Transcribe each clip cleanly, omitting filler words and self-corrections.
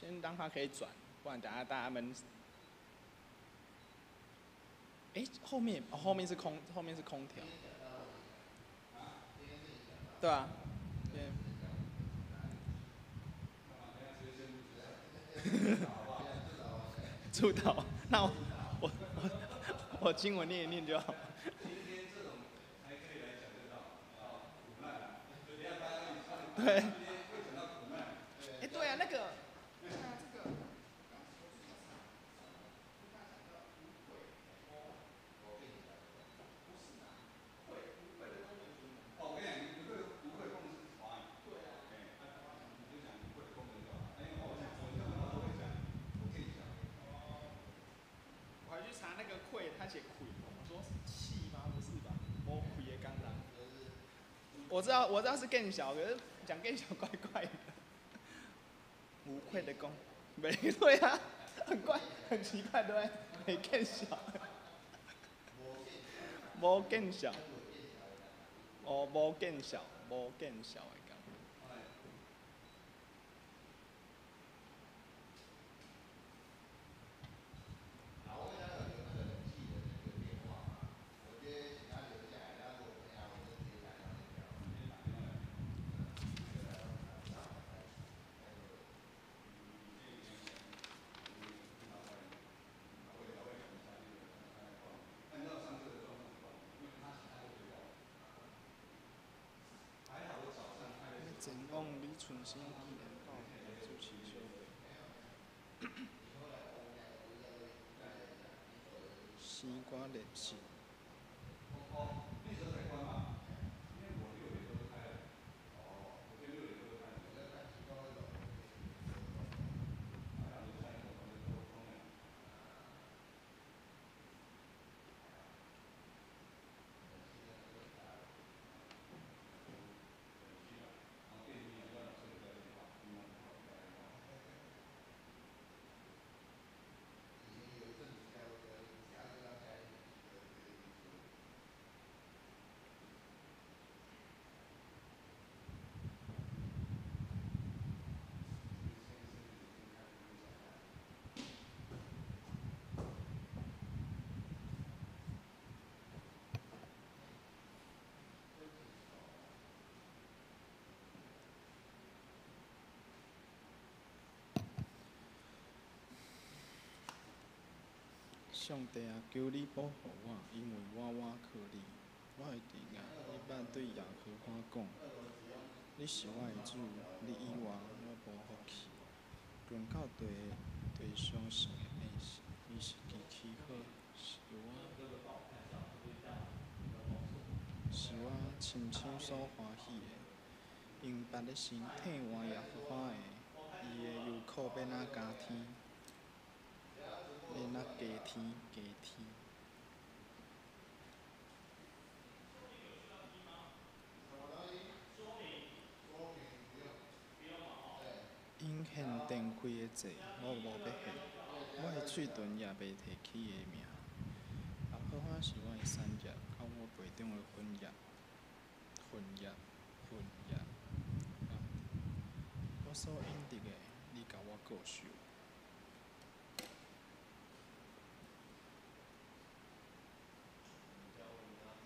先让它可以转，不然等下大家闷死。哎，后面哦，后面是空，后面是空调。对啊。对。主导，那我经文念一念就好。对。哎，对啊，那个。对啊，这个。我还去查那个溃，他写溃，我说气吗？不是吧，无溃的功能。我知道，我知道是更小，可是讲更小怪怪的。无愧的功，没对啊，很怪，很奇怪，对不对？没更小，无更小，哦，无更小，无更小的功能。前往李春生纪念教会主持小会。生歌练习。上帝啊，求你保护我，因为我倚靠你。我的弟啊，你捌对耶和华讲：你是我的主，你以外我无福气。论到地地上生的百姓，伊是极其好，是我深深所欢喜的。用别的神替换耶和华的，伊的忧苦欲怎加添？欲怎加添加添？𪜶献电费的祭，我无欲献；我的喙唇也袂提起伊的名。耶和华是我的产业，佮我杯中的分业，份业，份业。我所应得的，你共我告受。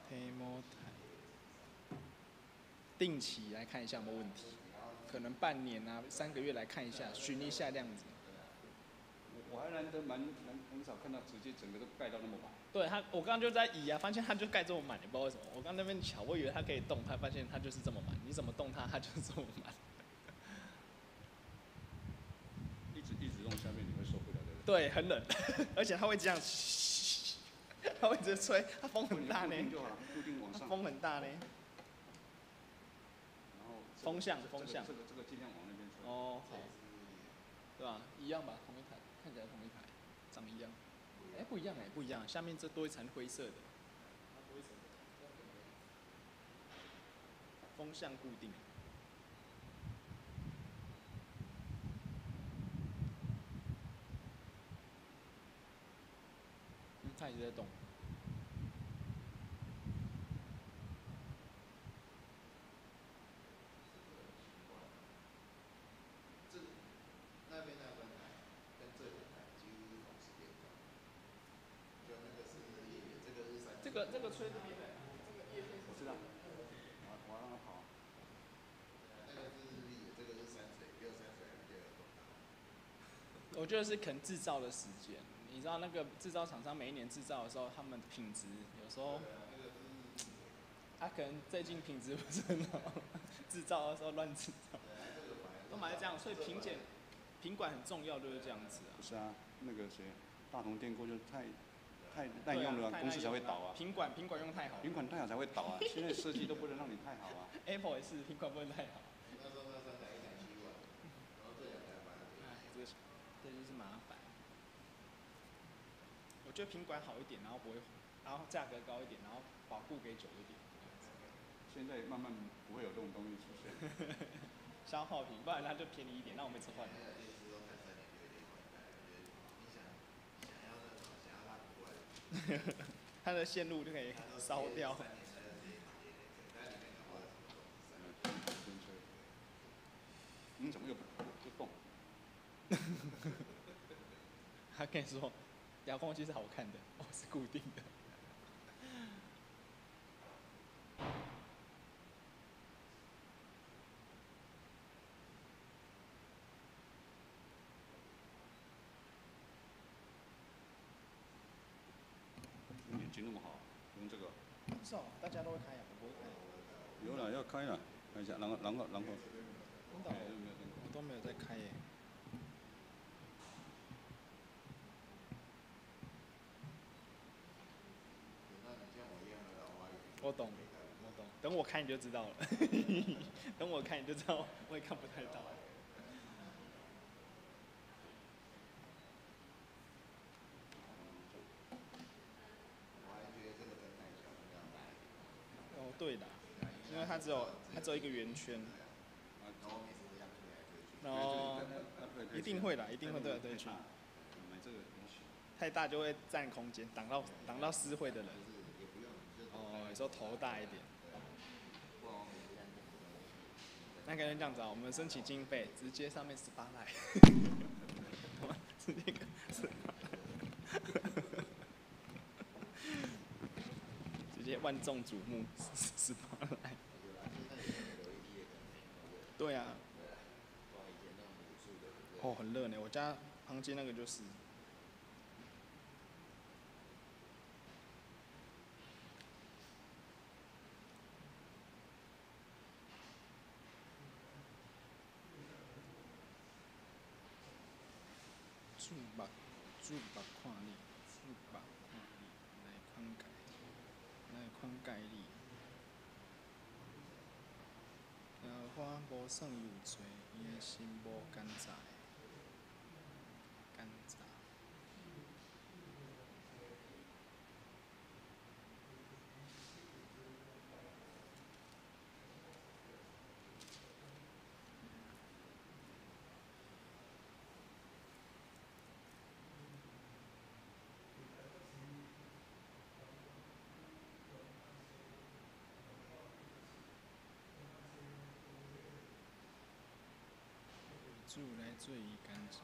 提摩太，定期来看一下有没有问题，可能半年啊、3个月来看一下，巡一下这样子。我还难得蛮蛮很少看到直接整个都盖到那么满。对它，我刚刚就在移啊，发现它就盖这么满，也不知道为什么。我刚那边瞧，我以为它可以动，它发现它就是这么满，你怎么动它，它就是这么满。一直一直弄下面你会受不了的。对，很冷，而且它会这样，它会一直吹，它风很大呢。固定就好了，固定往上。风很大呢。然后风向，风向。这个尽量往那边吹。哦，好。对吧？一样吧，同一台，看起来同一台，长一样。哎，不一样哎，不一样，下面这多一层灰色的。风向固定。嗯，它一直在动。這個吹這邊的，這個葉片。我知道，我要讓它跑。那個是日曆，這個是山水，只有山水還比較有動腦。我覺得是可能製造的時間，你知道那個製造廠商每一年製造的時候，他們品質有時候，他可能最近品質不是很好，製造的時候亂製造，都蠻是這樣，所以品檢品管很重要，就是這樣子啊。不是啊，那個誰，大同電鍋就太濫用了，公司才會倒啊。品管用太好。品管太好才會倒啊！現在設計都不能讓你太好啊。 Apple 也是品管不能太好。那時候那三台一台7萬，然後這兩台反而便宜。這就是麻煩。我覺得品管好一點，然後不會，然後價格高一點，然後保固給久一點。現在慢慢不會有這種東西出現。消耗品，不然它就便宜一點，那我們一直換。它的線路就可以燒掉。你怎麼又不動？他跟你說，遙控器是好看的，我是固定的。你眼睛那麼好，用這個？不是哦，大家都會開啊，我不會開。有啦，要開啦，看一下，然後。我都沒有在開耶。我懂，我懂。等我開你就知道了。等我開你就知道，我也看不太到。哦，對的，因為它只有一個圓圈。哦，一定會啦，一定會對來對去。太大就會佔空間，擋到私會的人。哦，你說頭大一點。那可能這樣子啊，我們申請經費，直接上面18來，直接個18來，直接萬眾矚目18來。對啊。哦，很熱呢，我家旁邊那個就是。注目注目看你，注目看你，來寬解，來寬解你。桃花無算有罪，伊的心無干燥，干燥。主來做伊工作。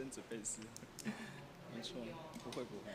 真准备室。没错，不会不会。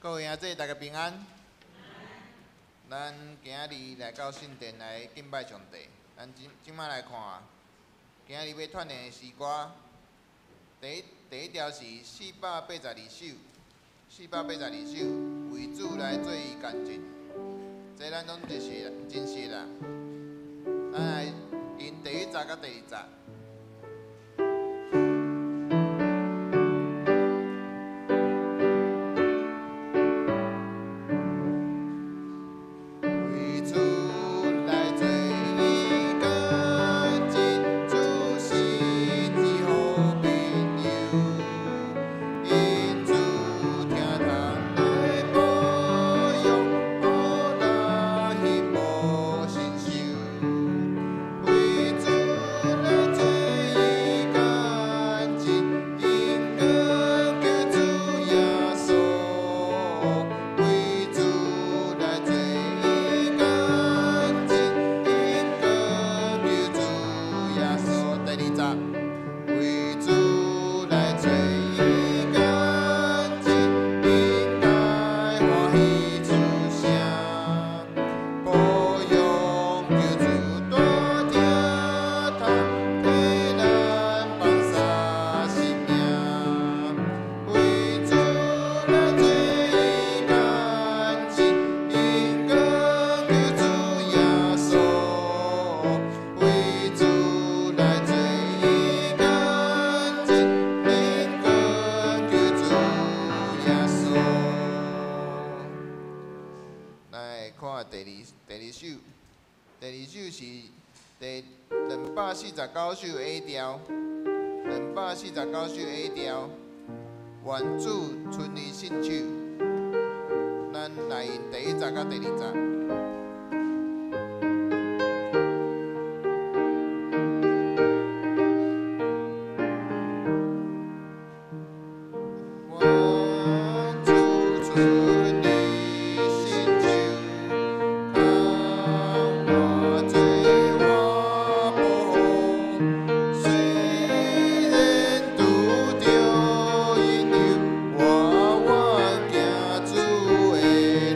各位兄弟，大家平安。咱今仔日来到圣殿来敬拜上帝。咱这这马来看，今仔日欲串连的诗歌，第一条是482首，482首，为主来做伊见证。这咱拢真熟，真熟啦。咱来用第一节佮第二节。为主来做。二首，第二首是第249 A 调，249 A 调，愿主伸伊信手，咱来用第一节佮第二节。愿主伸伊信手，牵我做我保护。雖然拄著引誘，我願行主的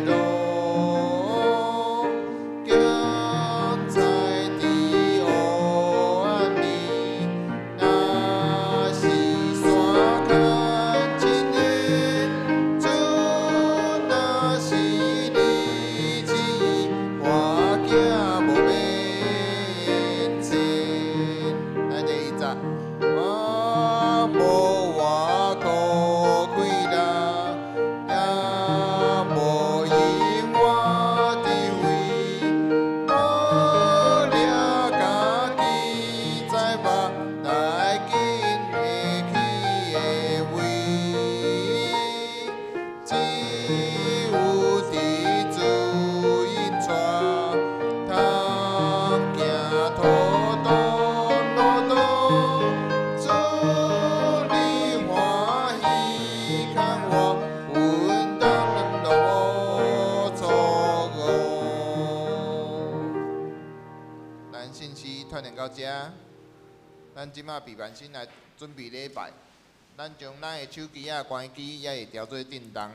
路，行在伫黑暗裡，若是山較深淵，主若是你旨意，我驚無免戰。來第二節，我無倚靠氣力，也無因我智慧，無掠家己知肉來緊會去的位，只有佇主引帶，通行土道路途，主你歡喜牽我，穩當路無錯誤。咱信息傳遞到遮，咱這馬備辦先來準備禮拜。咱將咱的手機仔關機，也會調做振動。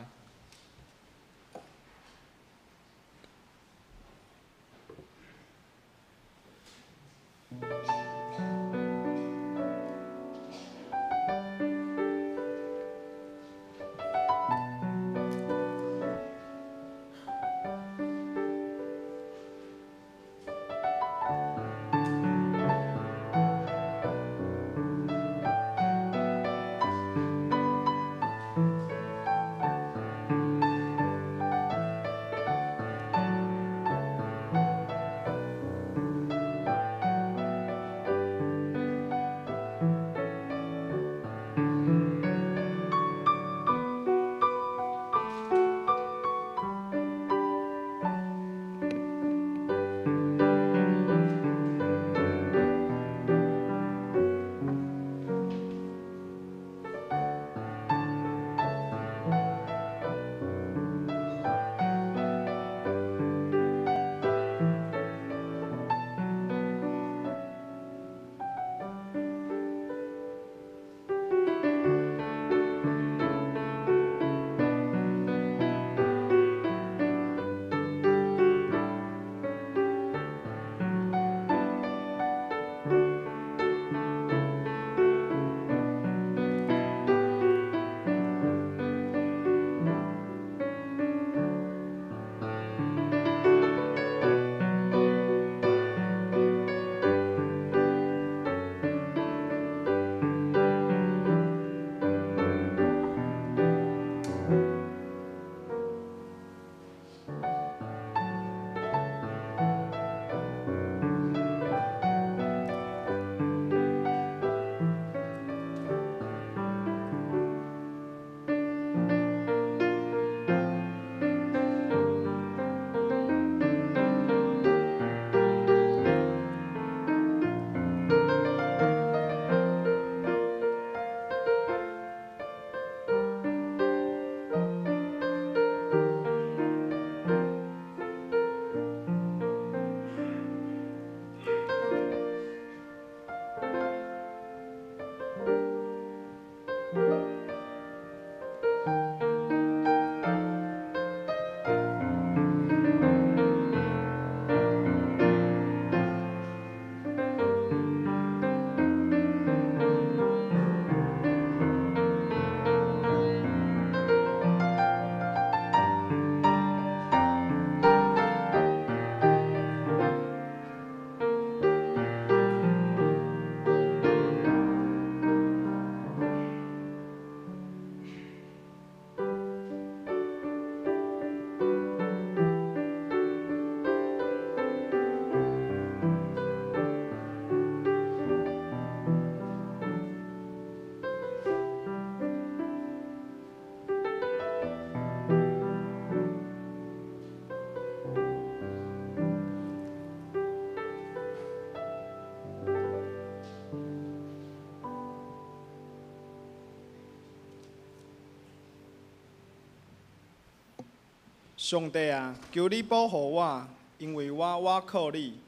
上帝啊，求你保護我，因為我倚靠你。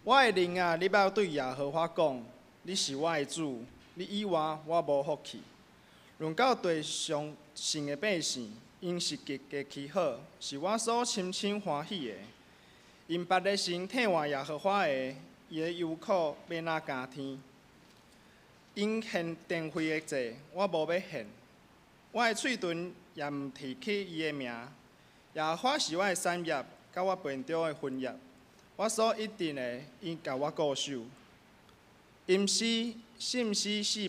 我的靈啊，你捌對耶和華講，你是我的主，你以外我無福氣。論到地上神的百姓，𪜶是極極其好，是我所深深歡喜的。𪜶別的神退換耶和華的，伊的憂苦欲哪加添？𪜶獻電費的祭，我無欲獻；我的喙唇也毋提起伊的名。耶和華是我的產業，佮我盤中的分業。我所一定的，伊共我顧守。吟詩，聖詩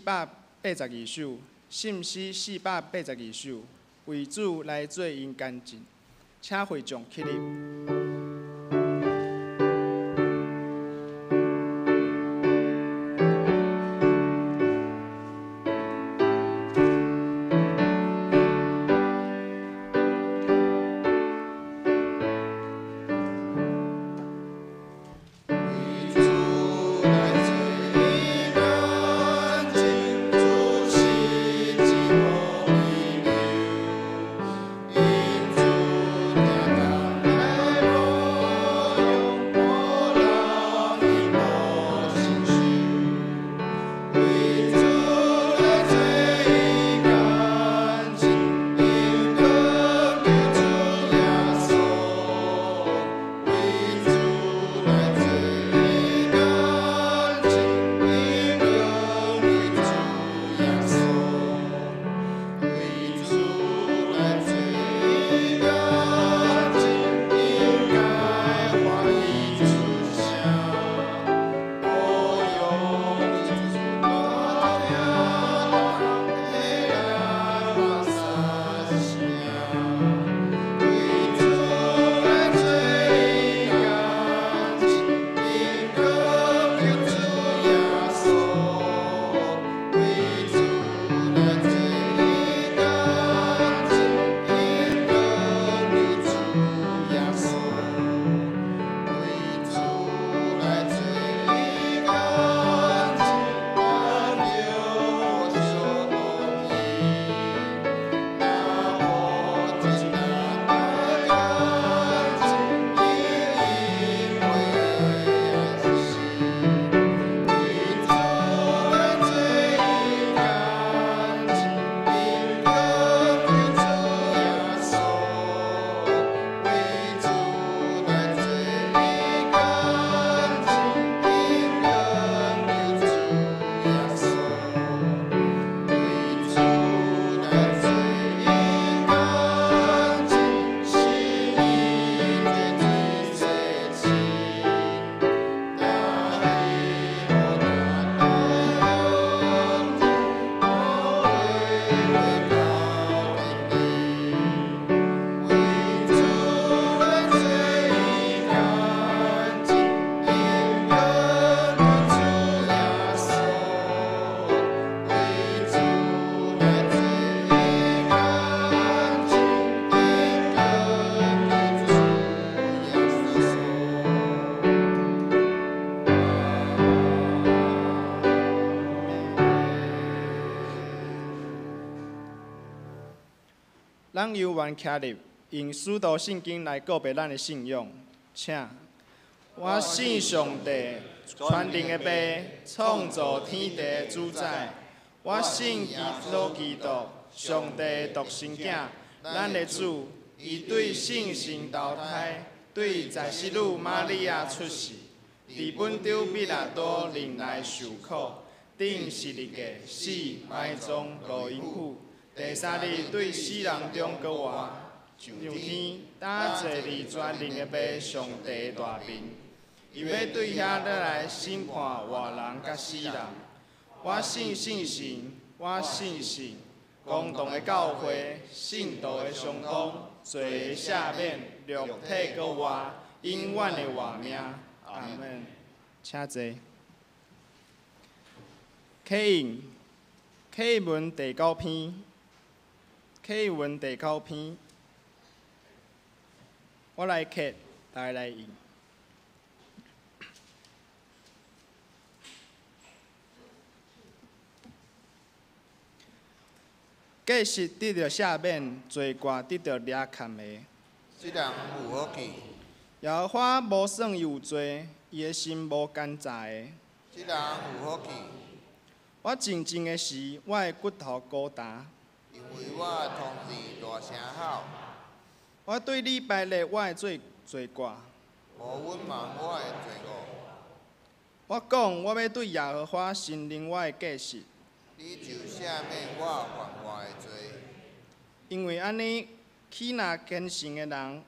482首，聖詩482首，為主來做𪜶乾淨，請會眾起立。為主來做伊乾淨，主是至無遺留，因主定當來保養，無人伊無承受。為主來做伊乾淨，應當求主耶穌。為主來做伊乾淨，應當求主耶穌。為主來做伊乾淨，應該歡喜出聲。保養主大聽人，的來抹殺生命。為主來做伊乾淨，應當求主耶穌。為主來做伊乾淨，應當求主耶穌。為主來做伊乾淨，咱著相伊。若無一咱大乾淨，伊因為是。為主來做伊乾淨，應當求主耶穌。為主來做伊乾淨，應當求主耶穌。為主來做伊乾淨，是伊的最至親。若伊無咱來用，無會到今日。為主來做伊乾淨，應當求主耶穌。為主來做伊乾淨，應當求主耶穌。咱猶原徛立，用使徒信經來告白咱的信仰，請。我信上帝，全能的父，創造天地的主宰。我信耶穌基督，上帝的獨生囝，咱的主。伊對聖神投胎，對在使女瑪利亞出世，佇本丟彼拉多任內受苦，釘十字架，死，埋葬，落陰府。第三日對死人中閣活，上天，搭坐佇全能的父上帝的大面。伊欲對遐倒來審判活人佮死人。我信聖神，我信信公同的教會，聖徒的相通，罪的赦免，肉體閣活，永遠的活命。阿門。請坐。啟應，啟文第九篇，啟文第九篇，我來刻，大家來應。過失得著赦免，罪過得著掠崁的。這人有福氣。耶和華無算伊有罪，伊的心無奸詐的。這人有福氣。我靜靜的時，我的骨頭孤單。因為我統治大聲吼。我對你排列我的罪罪過。無隱瞞我的罪惡。我講，我欲對耶和華承認我的過失。你就赦免我犯我的罪。因為按呢，欺納虔誠的人，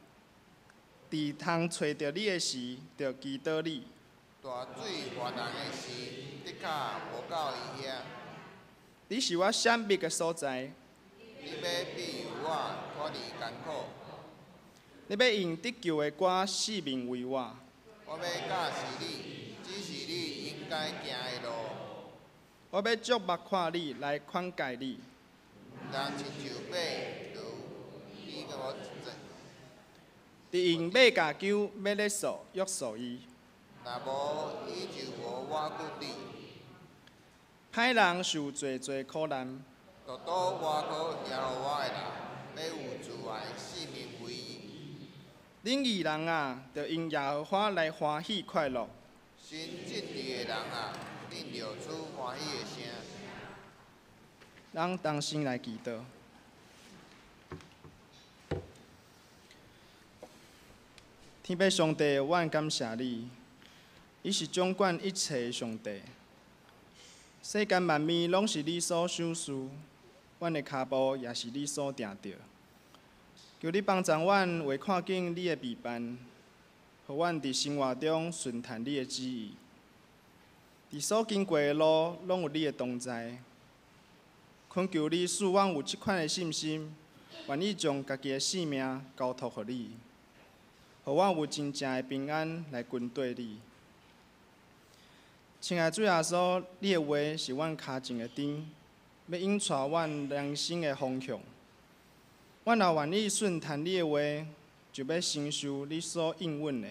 佇通揣著你的時，就祈禱你。大水泛濫的時，的確無到伊遐。你是我閃避的所在。你欲庇佑我脫離艱苦。你欲用得救的歌四面圍我。我欲教示你，指示你應該行的路。我欲觸目看你，來勸誡你。毋通親像馬驢，你我佇用馬鉸鉤欲勒索約束伊。若無，伊就無倚骨你。歹人受濟濟苦難。獨獨倚靠耶和華的人，欲有慈愛四面圍伊。恁義人啊，著因耶和華來歡喜快樂。心正直的人啊，恁著出歡喜的聲。咱同心來祈禱。天父上帝，阮感謝你，你是掌管一切的上帝。世間萬物攏是你所賞賜，阮的跤步也是你所定著。求你幫助阮，會看見你的備辦，予阮佇生活中順從你的旨意。佇所經過的路，攏有你的同在。懇求你賜阮有這款的信心，願意將家己的性命交託予你，予阮有真正的平安來跟綴你。親愛的主耶穌，你的話是阮跤前的燈，欲引帶阮人生的方向。阮若願意順從你的話，就欲承受你所應允的。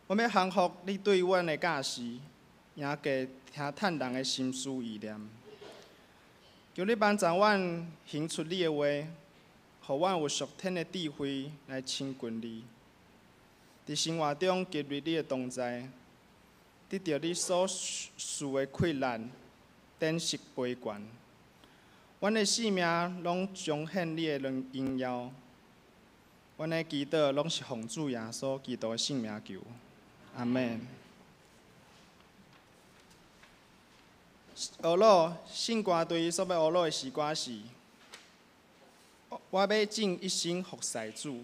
我欲降服你對阮的教示，贏過聽趁人的心思意念。求你幫助阮行出你的話，予阮有屬天的智慧來親近你。佇生活中經歷你的同在，得著你所賜的氣力，展示悲懸。阮的性命攏彰顯你的榮耀。阮的祈禱攏是奉主耶穌基督的聖名求，阿們。呵咾聖歌隊所欲呵咾的詩歌是：我欲盡一生服侍主。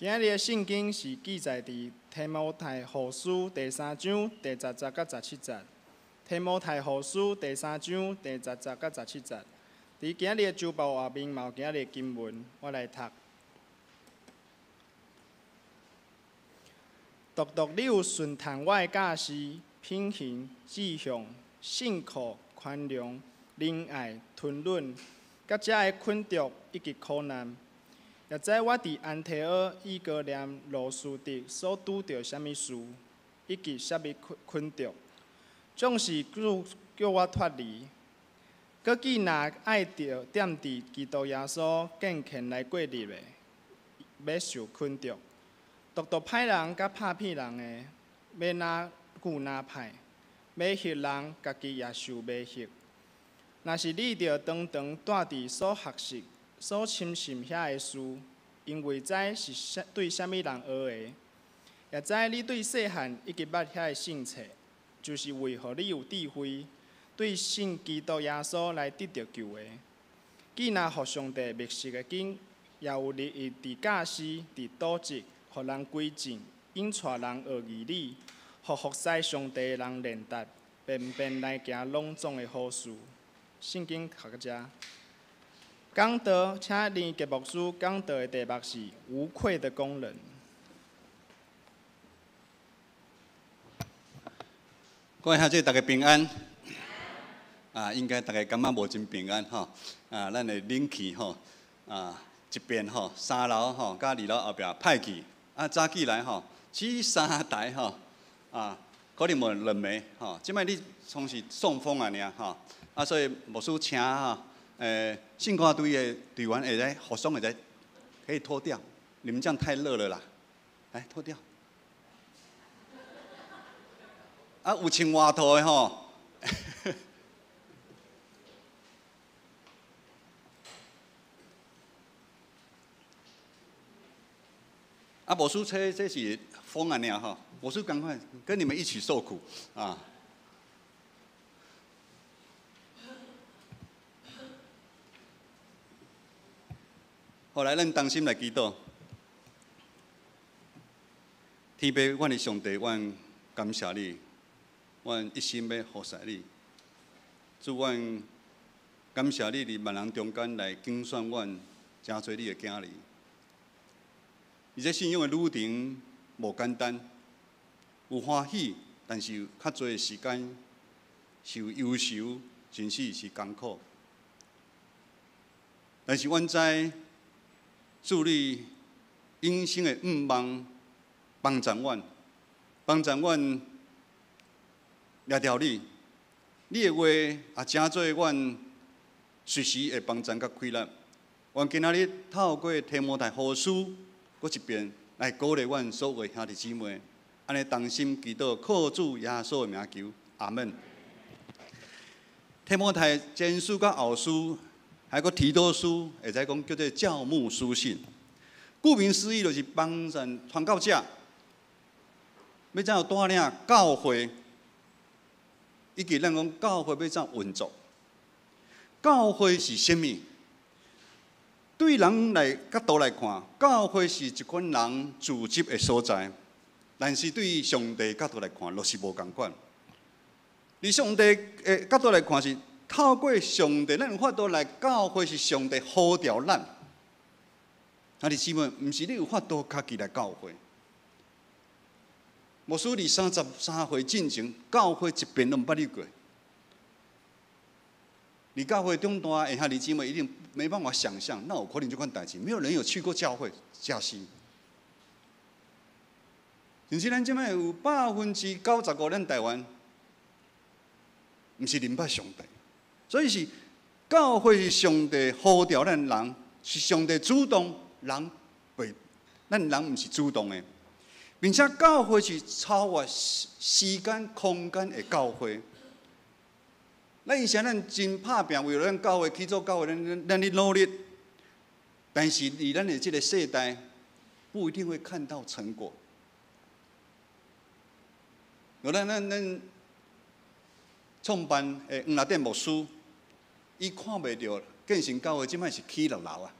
今仔日的聖經是記載佇提摩太後書第三章第十節佮十七節。提摩太後書第三章第十節佮十七節。佇今仔日的周報後面嘛有今仔日的經文，我來讀。獨獨你有順從我的教示、品行、志向、信靠、寬容、仁愛、吞忍，佮遮的困著以及苦難。也知我佇安提阿、以哥念、路斯德所拄著啥物事，以及啥物困困著，總是主叫我脫離。閣記若愛著踮佇基督耶穌敬虔來過日的，欲受困著。獨獨歹人佮拍騙人的，欲若久若歹，迷惑人，家己也受迷惑。若是你著常常蹛佇所學習、所深信遐个事，因為知是啥對啥物人學的，也知你對細漢已經捌遐个聖冊，就是為予你有智慧，對信基督耶穌來得著救的。既若予上帝默示的經，也有利益佇教示、佇導則，予人歸正，引帶人學義理，予服侍上帝的人練達，便便來行攏總的好事。聖經讀到遮。講道，請林傑牧師講道的題目是“無愧的工人”。各位兄弟，大家平安。啊，應該大家感覺無真平安吼。啊，咱的冷氣吼，啊，一邊吼，三樓吼，佮二樓後壁歹去，啊，早起來吼，只三台吼，啊，可能無兩暝吼。這擺你創是送風啊爾吼，啊，所以牧師請吼。聖歌隊的隊員會使服裝會使可以脫掉，你們這樣太熱了啦，來脫掉。啊，有穿外套的吼。啊，牧師吹這是風啊爾吼，牧師趕快跟你們一起受苦啊。後來，咱同心來祈禱。天父，阮的上帝，阮感謝你，阮一心欲服侍你。主，阮感謝你佇萬人中間來揀選阮，成做你的囝兒。而這信仰的旅程無簡單，有歡喜，但是較濟的時間是有憂愁，甚至是艱苦。但是阮知，主你永生的向望，幫助阮，幫助阮掠著你，你的話也成做阮隨時會幫助佮開力。願今仔日透過提摩太後書，閣一遍來鼓勵阮所有的兄弟姊妹，按呢同心祈禱，靠主耶穌的名求，阿門。提摩太前書佮後書，還閣提多書，會使講叫做教牧書信。顧名思義，就是幫助傳教者，欲怎樣帶領教會，以及咱講教會欲怎運作。教會是啥物？對人來角度來看，教會是一群人聚集的所在。但是對上帝角度來看，就是無仝款。佇上帝的角度來看是。透過上帝，咱有法度來教會是上帝呼召咱。兄弟姊妹，毋是你有法度家己來教會。牧師佇33歲進前，教會一遍攏毋捌入過。佇教會長大的兄弟姊妹一定沒辦法想像，哪有可能這款代誌？沒有人有去過教會，真是。甚至咱這擺有95%，咱台灣毋是認捌上帝。所以是教會是上帝呼召咱人，是上帝主動，人袂，咱人毋是主動的，並且教會是超越時間空間的教會。咱以前咱真拍拚，為了咱教會去做教會，咱咱咧努力，但是佇咱的這個世代，不一定會看到成果。有咱咱咱創辦的黃立典牧師。伊看袂著，建成教會這擺是起六樓啊。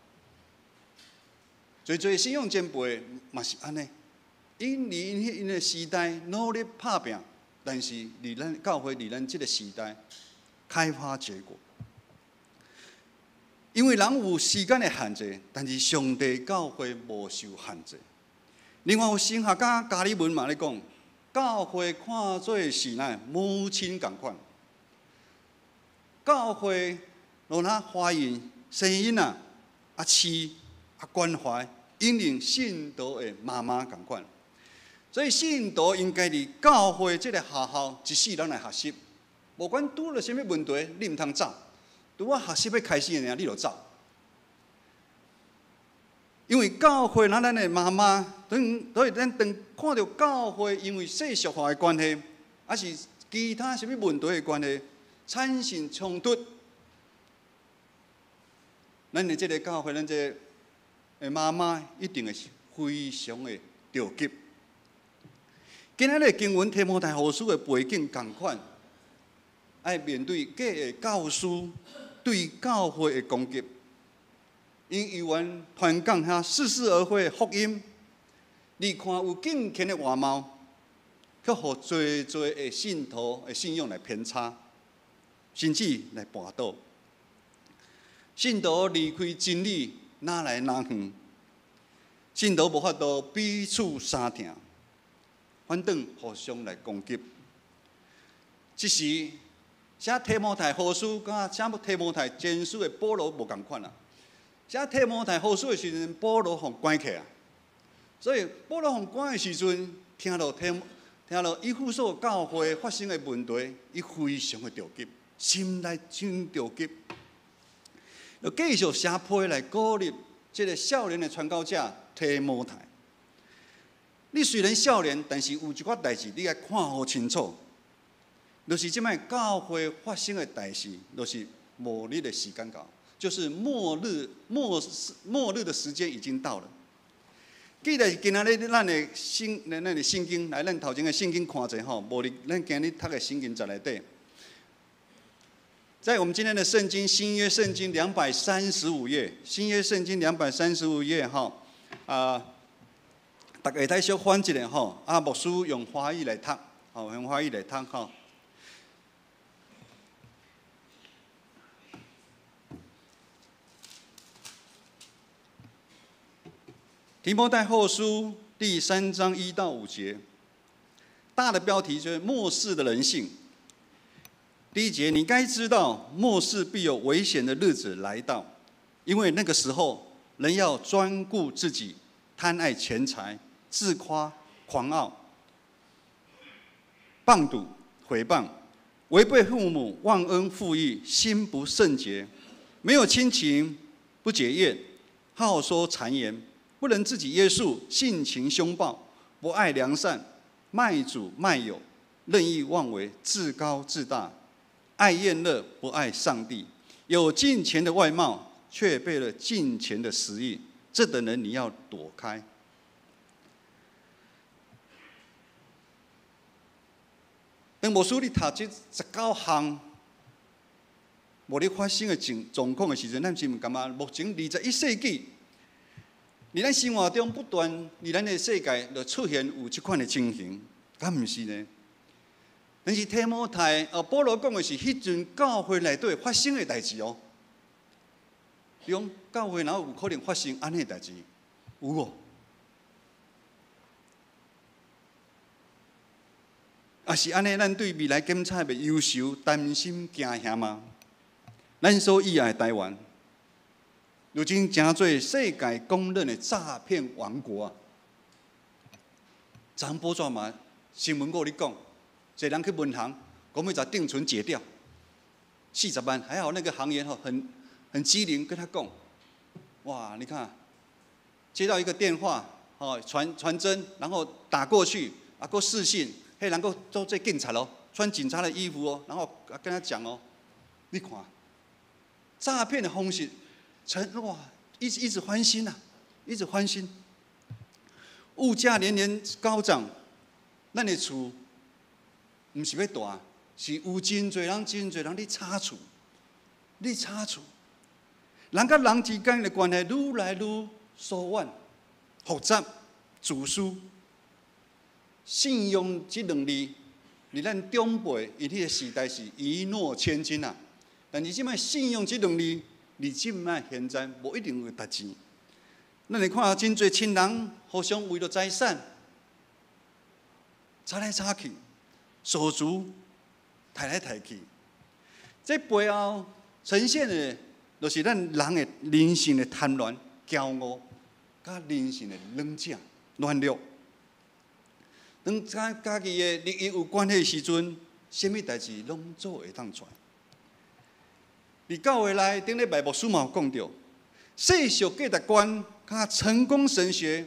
濟濟信仰前輩嘛是按呢，𪜶佇𪜶的時代努力拍拚，但是佇咱教會佇咱這个時代開花結果。因為人有時間的限制，但是上帝教會無受限制。另外有神學家加爾文嘛咧講，教會看做是咱母親仝款，教會若若懷孕生囡仔，啊飼啊關懷，引領信徒的媽媽仝款。所以信徒應該佇教會這个學校一世人來學習，無管拄著啥物問題，你毋通走。拄仔學習欲開始爾，你就走。因為教會，咱的媽媽，所以咱當看著教會因為世俗化的關係，抑是其他啥物問題的關係，產生衝突，咱的這个教會，咱這个媽媽一定會是非常的著急。今仔日經文提摩太後書的背景仝款，愛面對假的教師對教會的攻擊，𪜶猶原傳講遐似是而非的福音，你看有敬虔的外貌，卻予濟濟的信徒的信仰來偏差，甚至來跋倒。信徒離開真理，哪來哪遠？信徒無法度彼此相疼，反轉互相來攻擊。這時寫提摩太後書佮寫提摩太前書的保羅無仝款啊。寫提摩太後書的時陣，保羅予關起來，所以保羅予關的時陣，聽著以弗所教會發生的問題，伊非常的著急，心內真著急。就繼續寫批來鼓勵這个少年的傳教者提摩太。你雖然少年，但是有一寡代誌你愛看予清楚。就是這擺教會發生的代誌，就是末日的時間到，就是末日的時間已經到了。記得今仔日咱的聖經來，咱頭前的聖經看者吼，無佇咱今日讀的聖經節內底，在我們今天的聖經新約聖經兩百三十五頁，新約聖經兩百三十五頁吼，啊，逐家會使小翻一下吼，啊，牧師用華語來讀，吼，用華語來讀吼。提摩太後書第三章1到5節，大的標題就是末世的人性。第一節，你該知道末世必有危險的日子來到，因為那個時候人要專顧自己，貪愛錢財，自誇、狂傲、謗讟、毀謗，違背父母，忘恩負義，心不聖潔，沒有親情，不解怨，好說讒言。不能自己約束，性情兇暴，不愛良善，賣主賣友，任意妄為，自高自大，愛宴樂，不愛上帝，有敬虔的外貌，卻背了敬虔的實意，這等人你要躲開。當牧師你讀這19項，末日發生的狀況的時陣，咱是毋感覺目前21世紀？佇咱生活中不斷，佇咱的世界就出現有這款的情形，敢毋是呢？但是提摩太哦，保羅講的是彼陣教會內底發生的代誌哦。你講教會哪有可能發生按呢代誌？有無？啊是按呢，咱對未來檢測會憂愁、擔心、驚嚇嗎？咱所以愛的台灣，如今成做世界公認的詐騙王國啊！昨昏報紙嘛，新聞閣咧講，一个人去銀行，講欲共定存解掉，40萬，還好那個行員吼很機靈，跟他講，哇，你看，接到一個電話，哦，傳真，然後打過去，啊，閣視訊，彼人閣做做警察哦，穿警察的衣服哦，然後跟他講哦，你看，詐騙的方式。成哇，一直一直翻新呐，一直翻新。物價年年高漲，咱的厝毋是欲大，是有真濟人，真濟人咧炒厝，咧炒厝。人佮人之間的關係愈來愈疏遠，复杂、自私。信用這兩字，佇咱長輩伊彼个時代是一諾千金啊。但是這擺信用這兩字，佇這擺現在無一定會值錢。咱會看真濟親人互相為著財產，吵來吵去，手足刣來刣去。這背後呈現的，就是咱人的人性的貪婪、驕傲，佮人性的軟弱、軟弱。當佮家己的利益有關係的時陣，啥物代誌攏做會當出來。佇教會內，頂禮拜牧師嘛有講著，世俗價值觀佮成功神學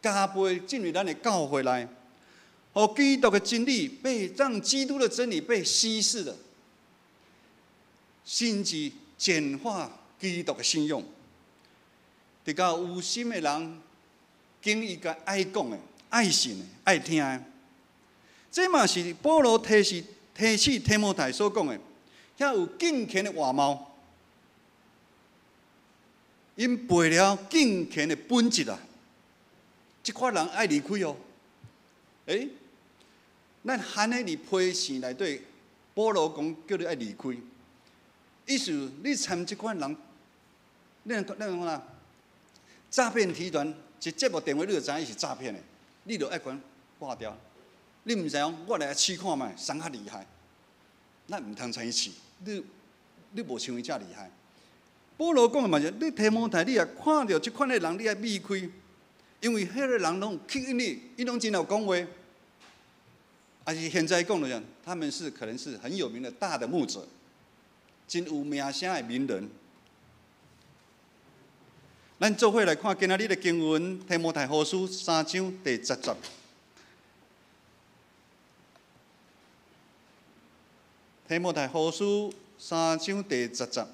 加倍進入咱的教會內，予基督的真理被讓基督的真理被稀釋了，甚至簡化基督的信仰。直到有心的人，揀伊家愛講的、愛信的、愛聽的，這嘛是保羅提示提醒提摩太所講的，遐有敬虔的外貌，𪜶背了敬虔的本質啊！這款人愛離開哦。欸，咱含咧佇批信內底，保羅講叫你愛離開，意思你參這款人，你你講啦，詐騙集團一接到電話，你就知影伊是詐騙的，你就愛共掛掉。你毋知影，我來試看覓，誰較厲害？咱毋通參伊試，你你無像伊遮厲害。保羅講的嘛是，你提摩太，你若看著這款的人，你愛避開，因為彼个人攏有吸引力，伊攏真會講話。啊是現在講的講，他們是可能是很有名的大的牧者，真有名聲的名人。咱做伙來看今仔日的經文，提摩太後書三章第十節。提摩太後書三章第十節，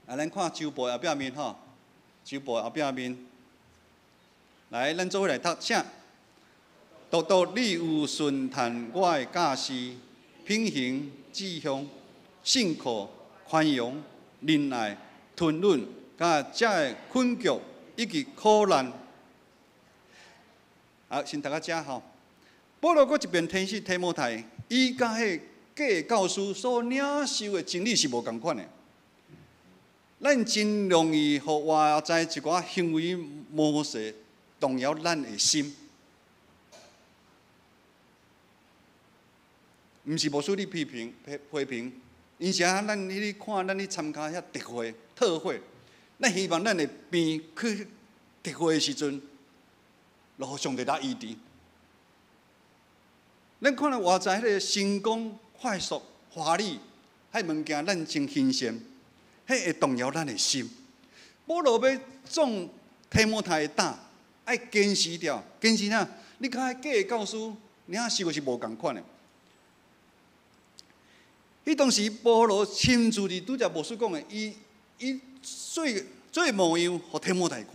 啊，咱看周報後壁面吼，周報後壁面，來，咱做伙來讀，請。獨獨你有順趁我的教示、品行、志向、信靠、寬容、忍耐、吞忍，佮這个困局以及苦難。好，先讀到遮吼。保羅閣一遍提醒提摩太，伊佮彼假教師所領受的真理是無仝款的。咱真容易予外在一寡行為模式動搖咱的心。毋是無需你批評、批批評，因是啊，咱去看，咱去參加遐特會、特會，咱希望咱的病去特會的時陣，就予上帝來醫治。咱看到外在彼个成功、快速、華麗，彼物件咱真欣羨，彼會動搖咱的心。保羅欲壯提摩太的膽，愛堅持著，堅持啥？你佮彼假教師領受的是無仝款的。彼當時，保羅親自佇拄才牧師講的，伊伊做做模樣，予提摩太看。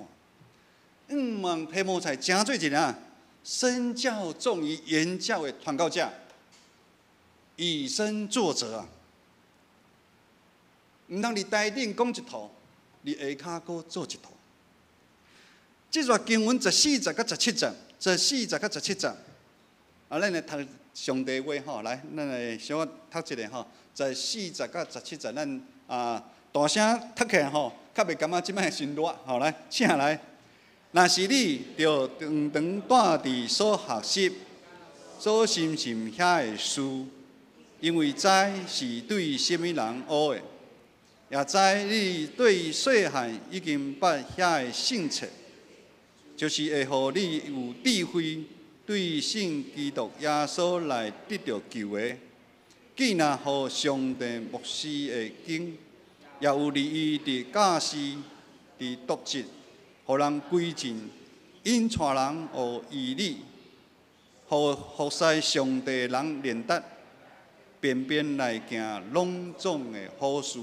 向望提摩太成做一个身教重於言教的傳教者，以身作則啊！毋通佇台頂講一套，佇下跤閣做一套。這段經文十四節佮十七節，十四節佮十七節，啊，咱來讀上帝話吼，來，咱來小可讀一下吼。十四節佮十七節，咱啊大聲讀起來吼，較袂感覺這擺真熱吼。來，請來。若是你著常常帶佇所學習、所深信遐个事，因為知是對啥物人學的，也知你對細漢已經捌遐个聖冊，就是會予你有智慧，對信基督耶穌來得著救的。既若予上帝默示的經，也有利於佇教示、佇督責，予人歸正，引帶人學義理，予服侍上帝的人練達，便便來行攏總的好事。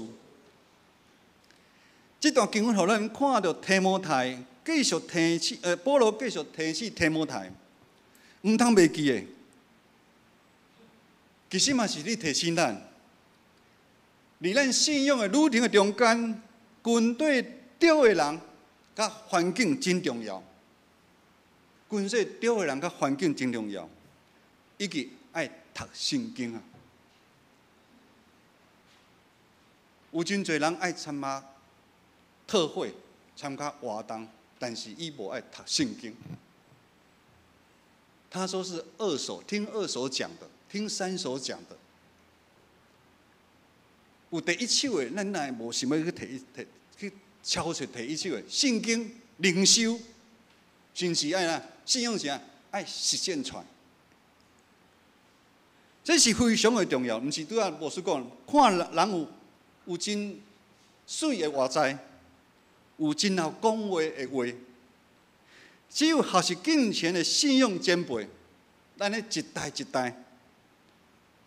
這段經文予咱看著提摩太繼續提醒，保羅繼續提醒提摩太，毋通袂記的。其實嘛是咧提醒咱，佇咱信仰的旅程的中間，跟對對的人佮環境真重要。军事对的人佮环境真重要，以及爱读圣经啊。有真濟人愛參加特會、參加活動，但是伊無愛讀聖經。他說是二手，聽二手講的，聽三手講的。有第一手的，咱哪會無想欲去提提去超出第一手的聖經靈修，甚至愛哪信仰啥愛實踐出來。這是非常的重要，毋是拄仔牧師講，看人有真媠的活在，有真𠢕講話的話，只有學習敬虔的信仰前輩，咱咧一代一代，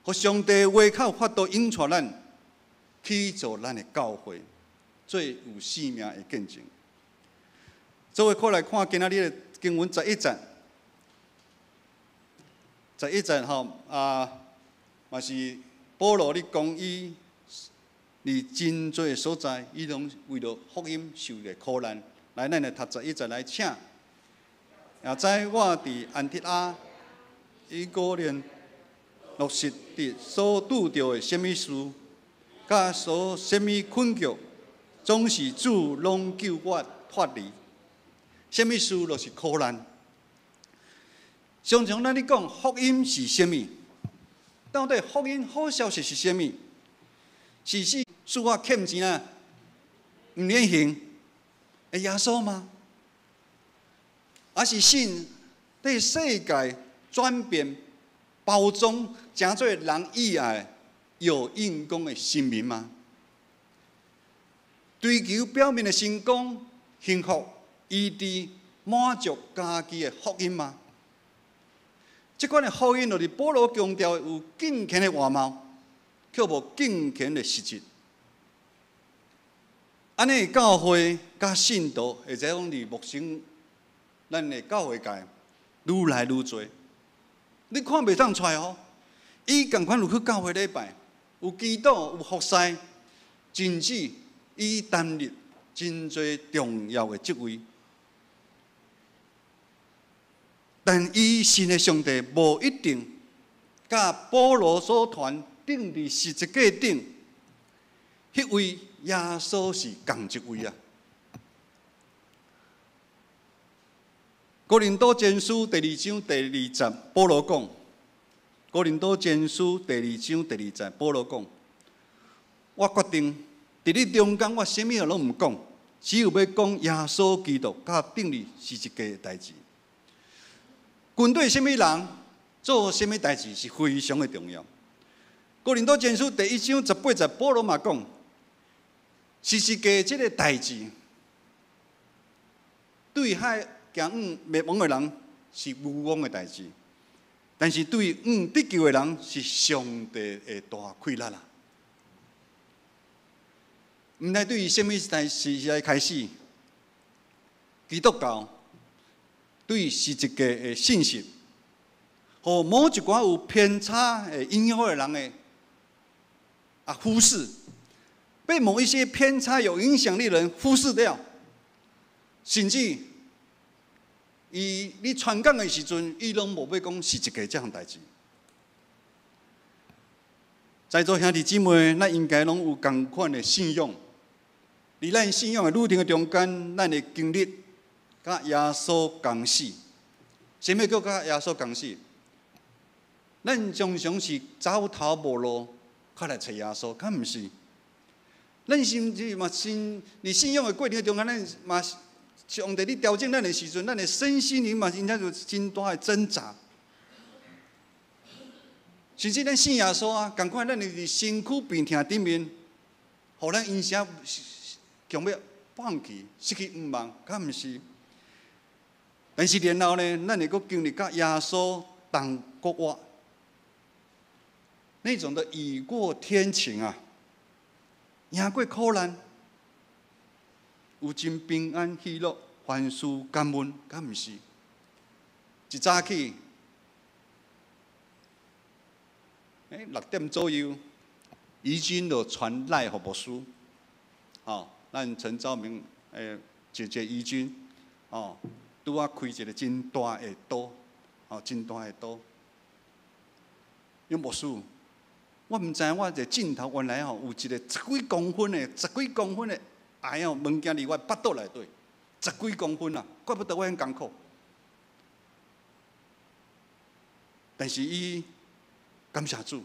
予上帝話口法度引帶咱去做咱的教會，做有生命的見證。做伙過來看今仔日的經文十一節，十一節吼啊，嘛是保羅咧講伊佇真濟所在，伊攏為著福音受的苦難。來，咱來讀十一節來，請。也知我佇安提阿、以哥念、路斯特所拄著的啥物事，佮所啥物困局，總是主攏救我脫離。啥物事就是苦難。常常咱咧講福音是啥物？到底福音好消息是啥物？是使使我欠錢啊，毋免還的耶穌嗎？還是信對世界轉變包裝，成做人意愛有應公的神明嗎？追求表面的成功、幸福、醫治、滿足家己的福音嗎？這款的福音就是保羅強調有敬虔的外貌，卻無敬虔的實質。按呢教會佮信徒，或者講佇牧師，咱的教會界愈來愈濟，你看袂當出來哦。伊仝款有去教會禮拜，有祈禱，有服侍，甚至伊擔任真濟重要的職位。但伊信的上帝無一定，佮保羅所傳釘佇十字架頂，彼位耶穌是仝一位啊。哥林多前書第二章第二節，保羅講：哥林多前書第二章第二節，保羅講：我決定佇你中間，我啥物攏毋講，只有欲講耶穌基督佮釘佇十字架的代誌。軍隊啥物人做啥物代誌是非常的重要。哥林多前書第一章十八節，保羅嘛講：十字架這個代誌，對遐行向滅亡的人是無妄的代誌，但是對向得救的人是上帝的大氣力啦。毋知對啥物代時代開始，基督教對十字架的信息，予某一寡有偏差的影響的人的啊忽視，被某一些偏差有影響力的人忽視掉，甚至伊你傳講的時陣，伊攏無欲講十字架這項代誌。在座兄弟姊妹，咱應該攏有仝款的信仰。佇咱信仰的旅程的中間，咱會經歷佮耶穌仝死。啥物叫佮耶穌仝死？咱常常是走投無路，較來揣耶穌，敢毋是？咱甚至嘛信，佇信仰的過程中間，咱嘛上帝咧調整咱的時陣，咱的身心靈嘛，真正有真大的掙扎。甚至咱信耶穌啊，仝款咱佇身軀病痛頂面，予咱因啥強欲放棄、失去向望，敢毋是？但是然後呢，咱會閣經歷佮耶穌同復活，那種的雨過天晴啊，贏過苦難，有真平安喜樂，凡事感恩，敢毋是？一早起，6點左右，怡君就傳來予牧師，哦，咱陳昭明姐姐怡君，哦，拄仔開一個真大的刀，吼，真大的刀。伊講牧師，我毋知影我這鏡頭原來吼有一個十幾公分的、十幾公分的癌哦，物件佇我腹肚內底，十幾公分啊，怪不得我遐艱苦。但是伊感謝主，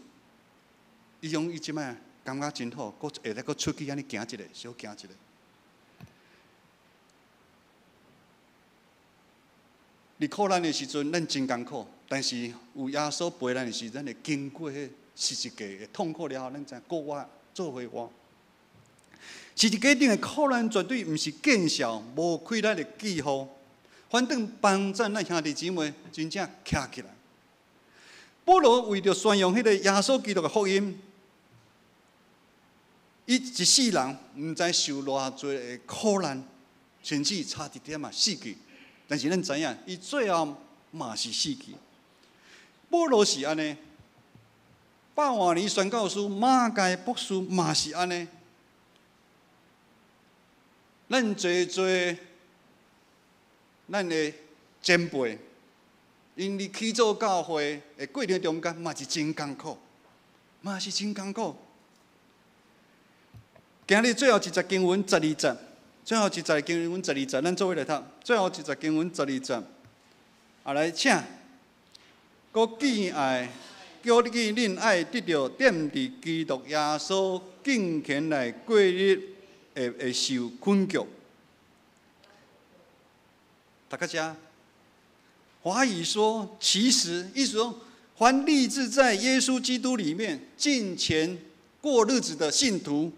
伊講伊這擺感覺真好，閣會使閣出去按呢行一下，小行一下。佇苦難的時陣，咱真艱苦，但是有耶穌陪咱的時陣，咱會經過彼十字架的痛苦了後，咱知顧我做伙活。十字架頂的苦難絕對毋是見笑無氣力的記號，反轉幫贊咱兄弟姊妹真正徛起來。保羅為著宣揚彼個耶穌基督的福音，伊一世人毋知受偌濟的苦難，甚至差一點仔死去。但是咱知影，伊最後嘛是死去。保羅是按呢，百萬年宣教師馬偕博士嘛是按呢。咱濟濟咱的前輩，𪜶佇起做教會的過程中間嘛是真艱苦，嘛是真艱苦。今日最後一節經文十二節，最後一節經文十二節，咱做伙來讀。最後一節經文十二節，啊來請，閣敬愛，叫你恁愛得著踮佇基督耶穌敬虔來過日，會受困局。讀到遮，華語說，其實意思說，凡立志在耶穌基督裡面敬虔過日子的信徒，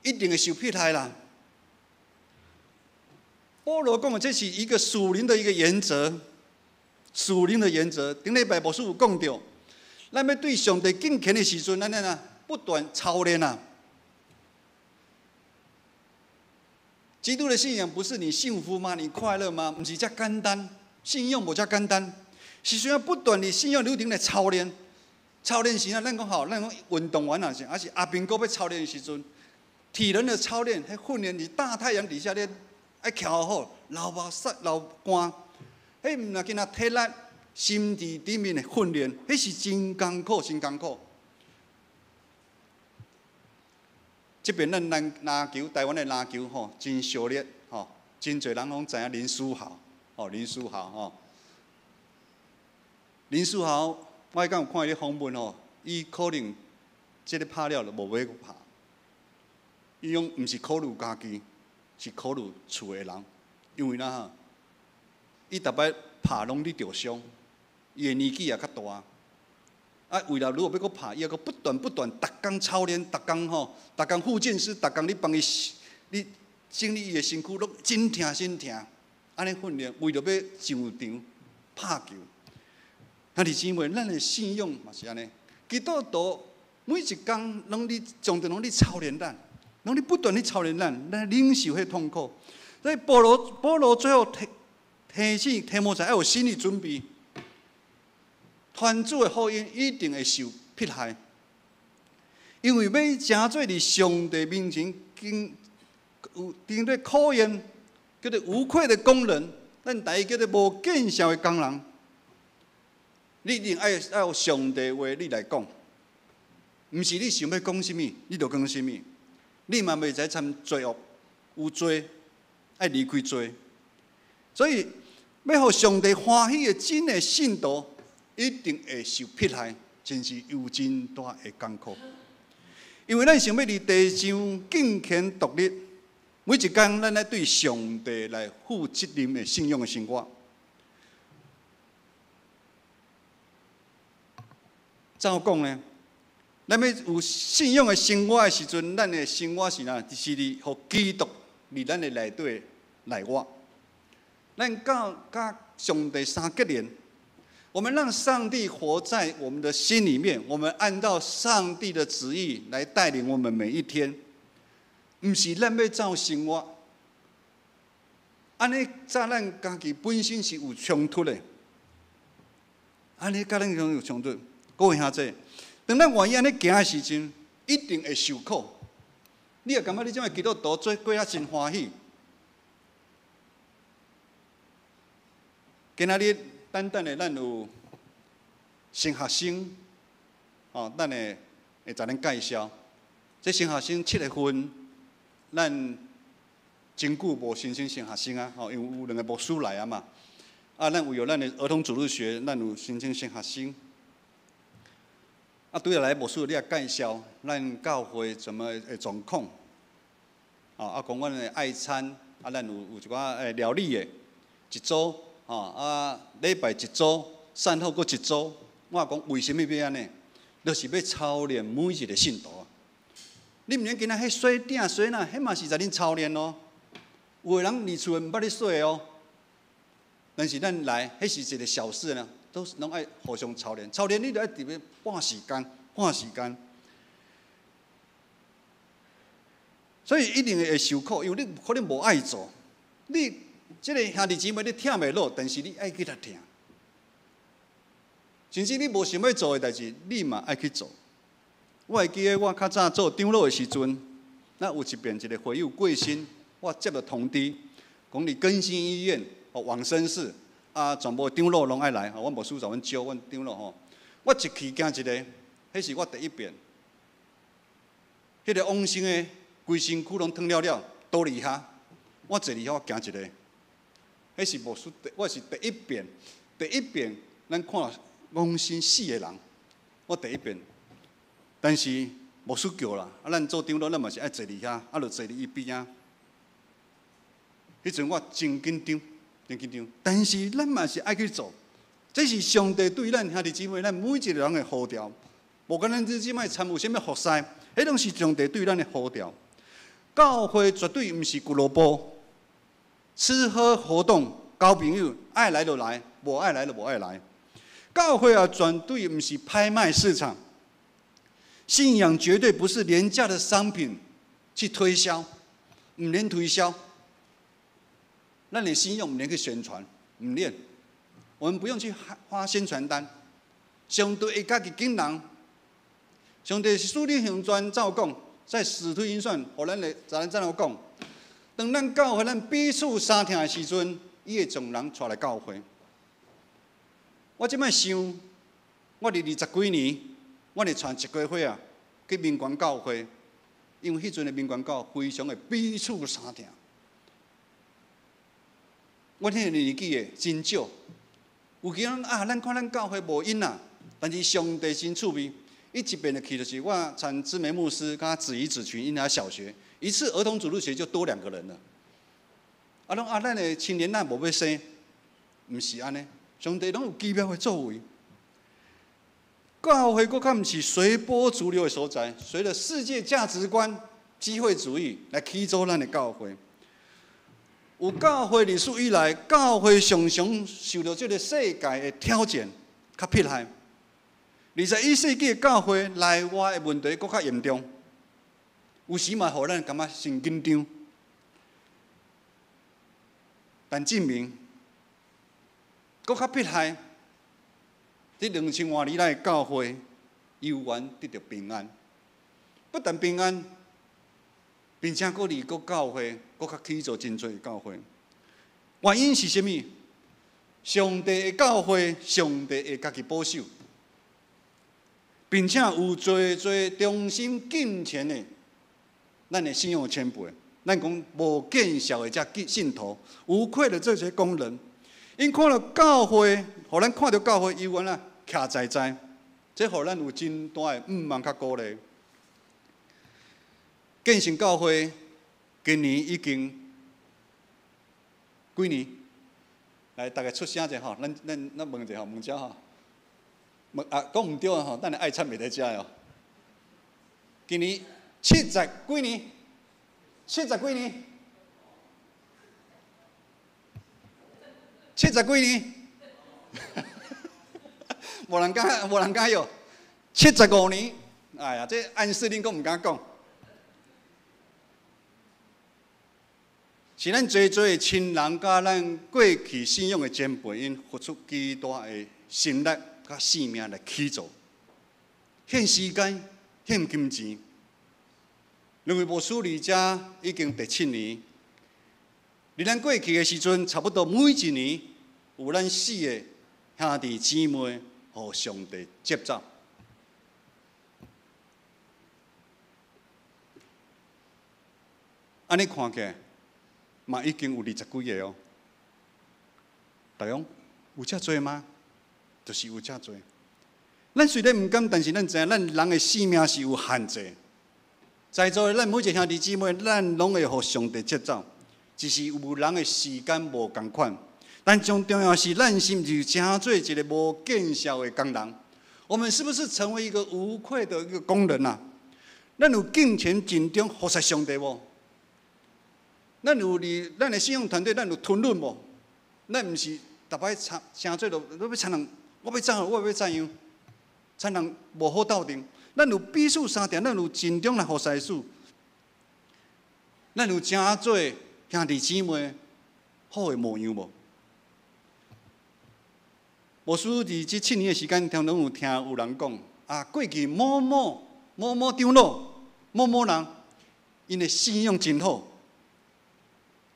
一定會受迫害啦。保羅講的這是一個屬靈的一個原則，屬靈的原則。頂禮拜牧師有講著，咱欲對上帝敬虔的時陣，咱按怎不斷操練啊。基督的信仰不是你幸福嗎？你快樂嗎？毋是遮簡單，信仰無遮簡單，是需要不斷佇信仰流程來操練。操練時啊，咱講吼，咱講運動員也是，還是阿兵哥欲操練的時陣，體能的操練，彼訓練佇大太陽底下咧，愛徛好，流目屎流汗，彼毋若干焦體力、心智頂面的訓練，彼是真艱苦，真艱苦。這邊咱籃球，台灣的籃球吼，真燒熱吼，真濟人攏知影林書豪，吼林書豪吼。林書豪，我彼工有看伊咧訪問吼，伊可能這个拍了就無欲閣拍。伊講毋是考慮家己，是考慮厝的人，因為哪哈，伊逐擺拍攏咧著傷，伊的年紀也較大。啊，為了如果欲閣拍，伊猶閣不斷不斷，逐工操練，逐工吼，逐工復健師，逐工咧幫伊，咧整理伊的身軀，攏真疼真疼。按呢訓練，為著欲上場拍球。兄弟姊妹，咱的信仰嘛是按呢。基督徒每一工攏咧，上帝攏咧操練咱，攏咧不斷咧操練咱，咱忍受彼痛苦。所以保羅，保羅最後提醒提摩太愛有心理準備。傳主的福音一定會受迫害，因為欲成做佇上帝面前經有經過考驗，叫做無愧的工人，咱台語叫做無見笑的工人。你一定愛愛上帝話你來講，毋是你想欲講啥物，你就講啥物。你嘛袂使參罪惡，有罪愛離開罪。所以欲予上帝歡喜的真的信徒，一定會受迫害，真是有真大的艱苦。因為咱想欲佇地上敬虔獨立，每一工咱愛對上帝來負責任的信仰的生活。怎講呢？咱欲有信仰的生活的時陣，咱的生活是哪？是佇予基督佇咱的內底來活。咱佮上帝相結連。我們讓上帝活在我們的心裡面，我們按照上帝的旨意來帶領我們每一天，毋是咱欲走生活，按呢佮咱家己本身是有衝突的，按呢佮咱有衝突。各位兄弟，當咱願意按呢行的時陣，一定會受苦。你也感覺你這擺基督徒做過啊真歡喜，今仔日等等的，咱有新學生，哦，咱會會共恁介紹。這新學生7月份，咱真久無申請新學生啊，吼，因為有兩个牧師來啊嘛。啊，咱為著咱的兒童主日學，咱有申請新學生。啊，拄仔來牧師你也介紹咱教會怎麼的狀況。哦，啊，講阮的愛餐，啊，咱有一寡料理的，一組，吼，啊，禮拜一組，善後閣一組。我講為啥物欲按呢？就是欲操練每一个信徒。你毋免今仔彼洗鼎洗哪，彼嘛是在恁操練哦。有的人佇厝毋捌咧洗哦，但是咱來，彼是一个小事呢，都是攏愛互相操練。操練你著愛特別半時間，半時間。所以一定會受苦，因為你可能無愛做，你這个兄弟姊妹你疼袂落，但是你愛去共疼。甚至你無想欲做的代誌，你嘛愛去做。我會記得我較早做長老的時陣，那有一遍一个會友過身，我接著通知，講佇更新醫院哦往生室啊，全部長老攏愛來，阮牧師共阮招阮長老吼。我一去行一个，彼是我第一遍。彼个往生的規身軀攏燙了了，倒佇遐，我坐佇遐我行一个，彼是牧師，我是第一遍，第一遍咱看往生死的人，我第一遍。但是牧師叫啦，啊，咱做長老，咱嘛是愛坐佇遐，啊，就坐佇伊邊仔。彼陣我真緊張，真緊張。但是咱嘛是愛去做，這是上帝對咱兄弟姊妹，咱每一個人的呼召。無管咱這這擺參與啥物服侍，彼攏是上帝對咱的呼召。教會絕對毋是俱樂部，吃喝活動、交朋友，愛來就來，無愛來就無愛來。教會啊，絕對毋是拍賣市場。信仰絕對不是廉價的商品去推銷，毋免推銷。咱的信仰毋免去宣傳，毋免。我們不用去發宣傳單。上帝會家己揀人。上帝是使徒行傳照講，在使徒行傳，予咱的咱怎樣講？當咱教會咱彼此相疼的時陣，伊會將人帶來教會。我這擺想，我佇20幾年，我會帶一家伙仔去民權教會，因為彼陣的民權教會非常的彼此相疼。阮彼个年紀的真少，有其講啊，咱看咱教會無影啊，但是上帝真趣味，伊一遍就去就是我參姊妹牧師佮子怡子群，𪜶小學一次兒童主日學就多兩個人了。啊，攏啊，咱的青年仔無欲生，毋是按呢，上帝攏有奇妙的作為。教會閣較毋是隨波逐流的所在，隨著世界價值觀、機會主義來起組咱的教會。有教會歷史以來，教會常常受著這个世界的挑戰，較迫害。21世紀的教會內外的問題閣較嚴重，有時嘛，予咱感覺真緊張。但證明閣較迫害。這2000外年來的教會，猶原得著平安，不但平安，並且閣離閣教會，閣較起做真濟教會。原因是啥物？上帝的教會，上帝會家己保守，並且有濟濟忠心敬虔的，咱的信仰前輩，咱講無見笑的這信徒，無愧的這些工人，𪜶看著教會，予咱看著教會猶原啊，徛在在，這予咱有真大的向望佮鼓勵。建成教會今年已經幾年？來，大家出聲者吼，咱問者吼，問者吼，問啊，講毋對吼，等下愛餐袂得食哦。今年70幾年？70幾年？70幾年？無人敢，無人敢喲。75年，哎呀，這暗示恁閣毋敢講。是咱濟濟的親人佮咱過去信仰的前輩，𪜶付出幾大的心力佮性命來起造，獻時間、獻金錢。兩位牧師佇遮已經第七年，佇咱過去的時陣，差不多每一年有有咱四个兄弟姊妹，予上帝接走。按呢看起來，嘛已經有20幾个哦。大家講有遮濟嗎？就是有遮濟。咱雖然毋甘，但是咱知影，咱人的性命是有限制。在座的咱每一个兄弟姊妹，咱攏會予上帝接走，只是有人的時間無仝款。但上重要是，咱是毋是成做一个無見效的工人？我們是不是成為一個無愧的一個工人啊？咱有敬虔盡忠服侍上帝無？咱有佇咱的信仰團隊，咱有吞忍無？咱毋是逐擺參成做著，我欲參人，我欲怎，我欲怎樣？參人無好鬥陣。咱有彼此相疼，咱有盡忠來服侍主。咱有成做兄弟姊妹好的模樣無？牧師佇這7年的時間，常常有聽有人講啊，過去某某某某長老、某某人，𪜶的信仰真好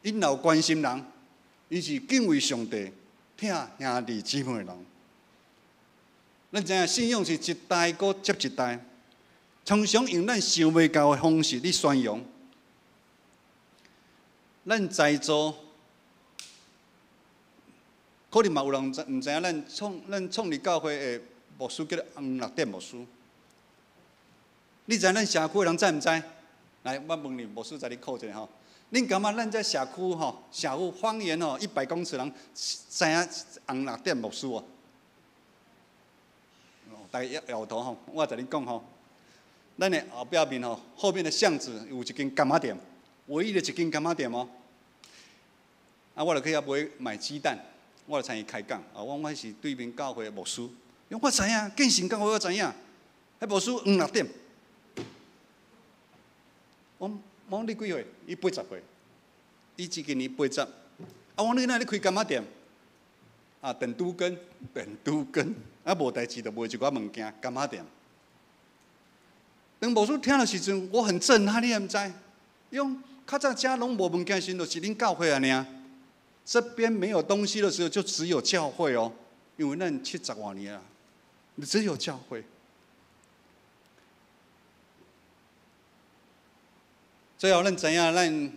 ，𪜶若有關心人，𪜶是敬畏上帝、疼兄弟姊妹的人。咱知影信仰是一代閣接一代，常常用咱想袂到的方式咧宣揚。咱在座可能嘛有人毋知影，咱創立教會的牧師叫做黃六點牧師。你知咱社區的人知毋知？來，我問你，牧師在你考一下吼。恁感覺咱這社區吼，社區方圓吼100公尺人知影黃六點牧師無？大家搖頭吼，我共你講吼，咱的後壁面吼，後面的巷子有一間柑仔店，唯一的一間柑仔店哦。啊，我就去遐買雞蛋，我就參伊開講。啊，我講我是對面教會的牧師，伊講我知影，建成教會我知影，彼牧師黃六點。我講你幾歲？伊80歲，伊這今年80。啊，我講你哪咧開柑仔店？啊，等拄根，等拄根，啊，無代誌就賣一寡物件，柑仔店。當牧師聽的時陣，我很震撼，你毋知？伊講較早遮攏無物件時陣，就是恁教會按呢。這邊沒有東西的時候，就只有教會哦，因為咱70外年啊，只有教會。最後，咱知影，咱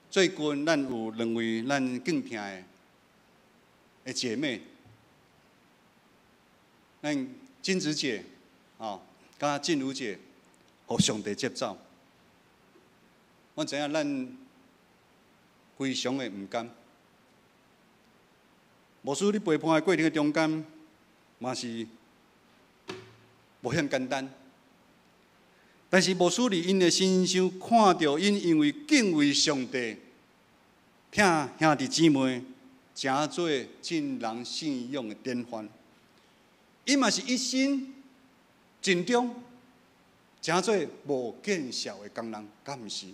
最近咱有兩位咱敬聽的姐妹，咱金子姐，啊，佮靜茹姐，予上帝接走。我知影咱非常的毋甘。牧師，你陪伴的過程的中間，嘛是無遐簡單。但是牧師佇𪜶的身上看著𪜶因為敬畏上帝、疼兄弟姊妹，成做眾人信仰的典範。𪜶嘛是一心盡忠，成做無見效的工人，敢毋是？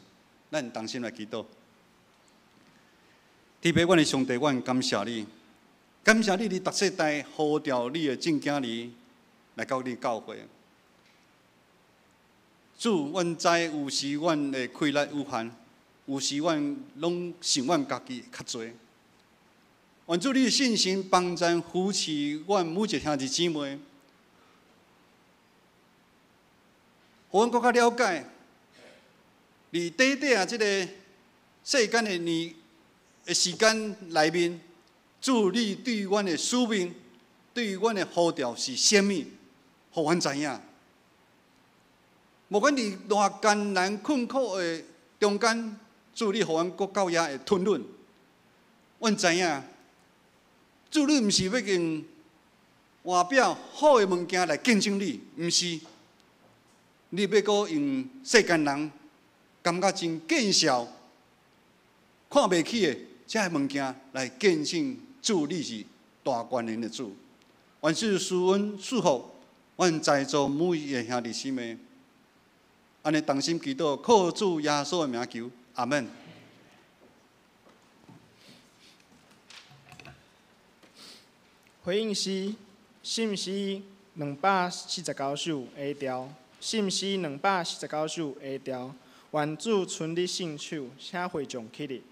咱同心來祈禱。天父，阮的上帝，阮感謝你，感謝你佇逐世代呼召你的正囝兒來到你教會。主，阮知有時阮的氣力有限，有時阮攏想阮家己較濟。願主你的信心幫助扶持阮每一個兄弟姊妹，予阮閣較了解，佇短短啊這個世間的年的時間內面，主你對阮的使命、對阮的呼召是啥物，予阮知影。無管佇偌艱難困苦的中間，主你予阮閣夠遐會吞忍。阮知影，主你毋是欲用外表好的物件來見證你，毋是。你欲閣用世間人感覺真見笑、看袂起的這个物件來見證主你是大權能的主。願主賜恩賜福，阮在座每一个兄弟姊妹。按呢同心祈禱，靠主耶穌的名求，阿門。回應詩，信詩249首下調，信詩249首下調，願主伸你聖手，請會眾起立。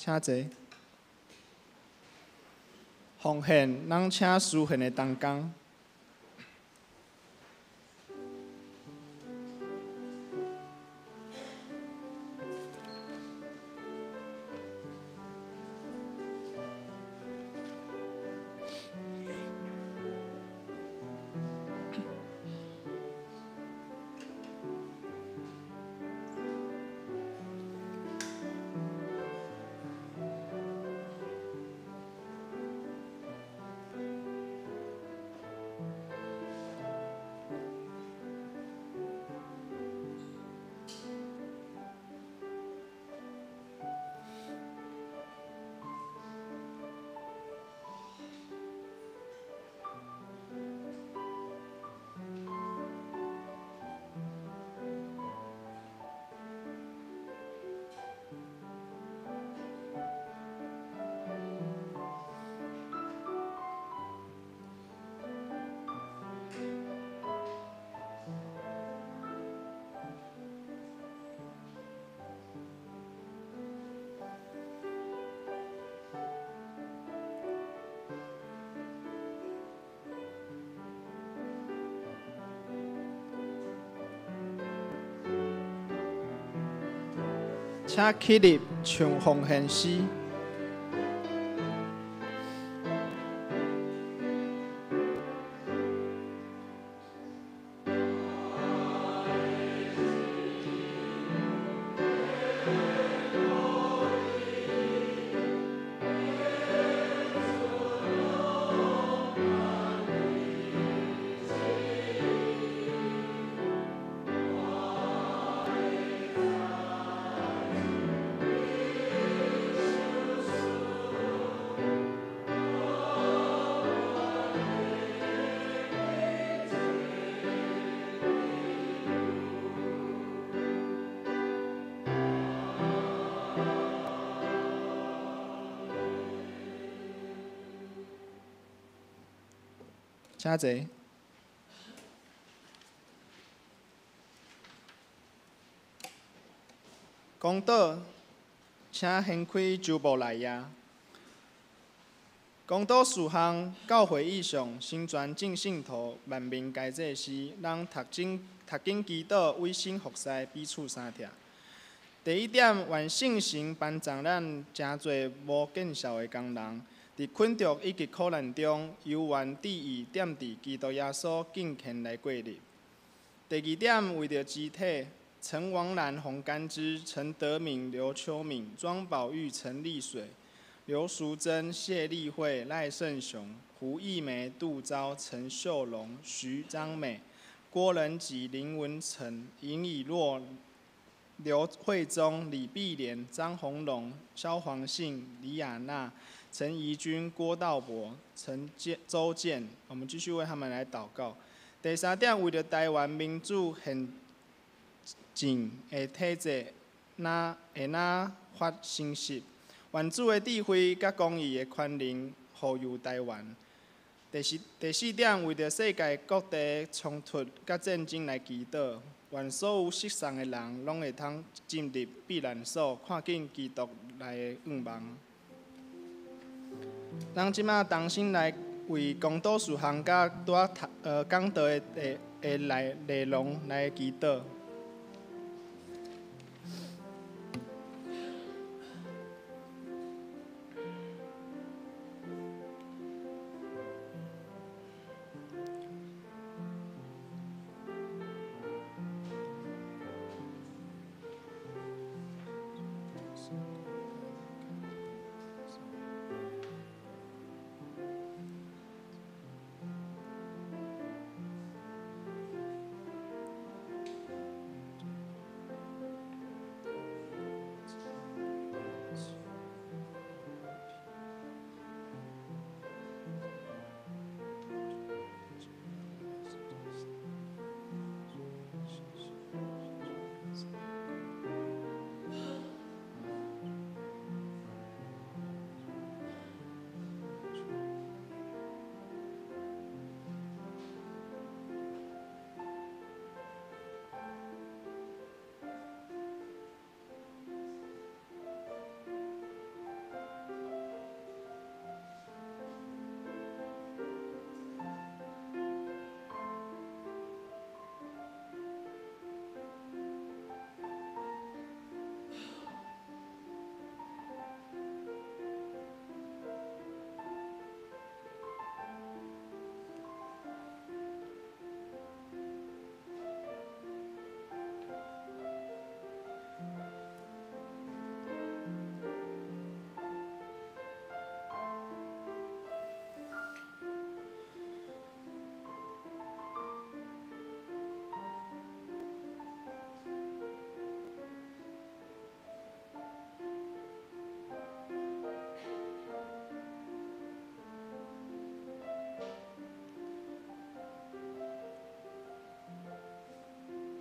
請坐。奉獻，咱請司獻的同工。請起立唱奉獻詩。請坐。講道，請掀開周報內頁。講道事項、教會意向、成全眾信徒、萬民皆祭司，咱讀經讀經祈禱、委身服侍，彼此相疼。第一點，願聖神幫助咱成做無見效的工人。佇困著以及苦難中，猶原志意踮佇基督耶穌敬虔來過日。第二點，為著肢體，陳王蘭、洪甘之、陳德敏、劉秋敏、莊寶玉、陳麗水、劉淑珍、謝麗慧、賴勝雄、胡義梅、杜昭、陳秀龍、徐張美、郭仁吉、林文成、尹以若、劉惠忠、李碧蓮、張宏龍、蕭黃信、李亞娜、陳怡君、郭道博、陳建、周建，我們繼續為他們來禱告。第三點，為著台灣民主憲政的體制，若會若發成實，願主的智慧佮公義的權能護佑台灣。第四點，為著世界各地衝突佮戰爭來祈禱，願所有失喪的人攏會通進入避難所，看見基督來的願望。咱這馬同心來為公道事項佮拄仔讀講道的內容來祈禱。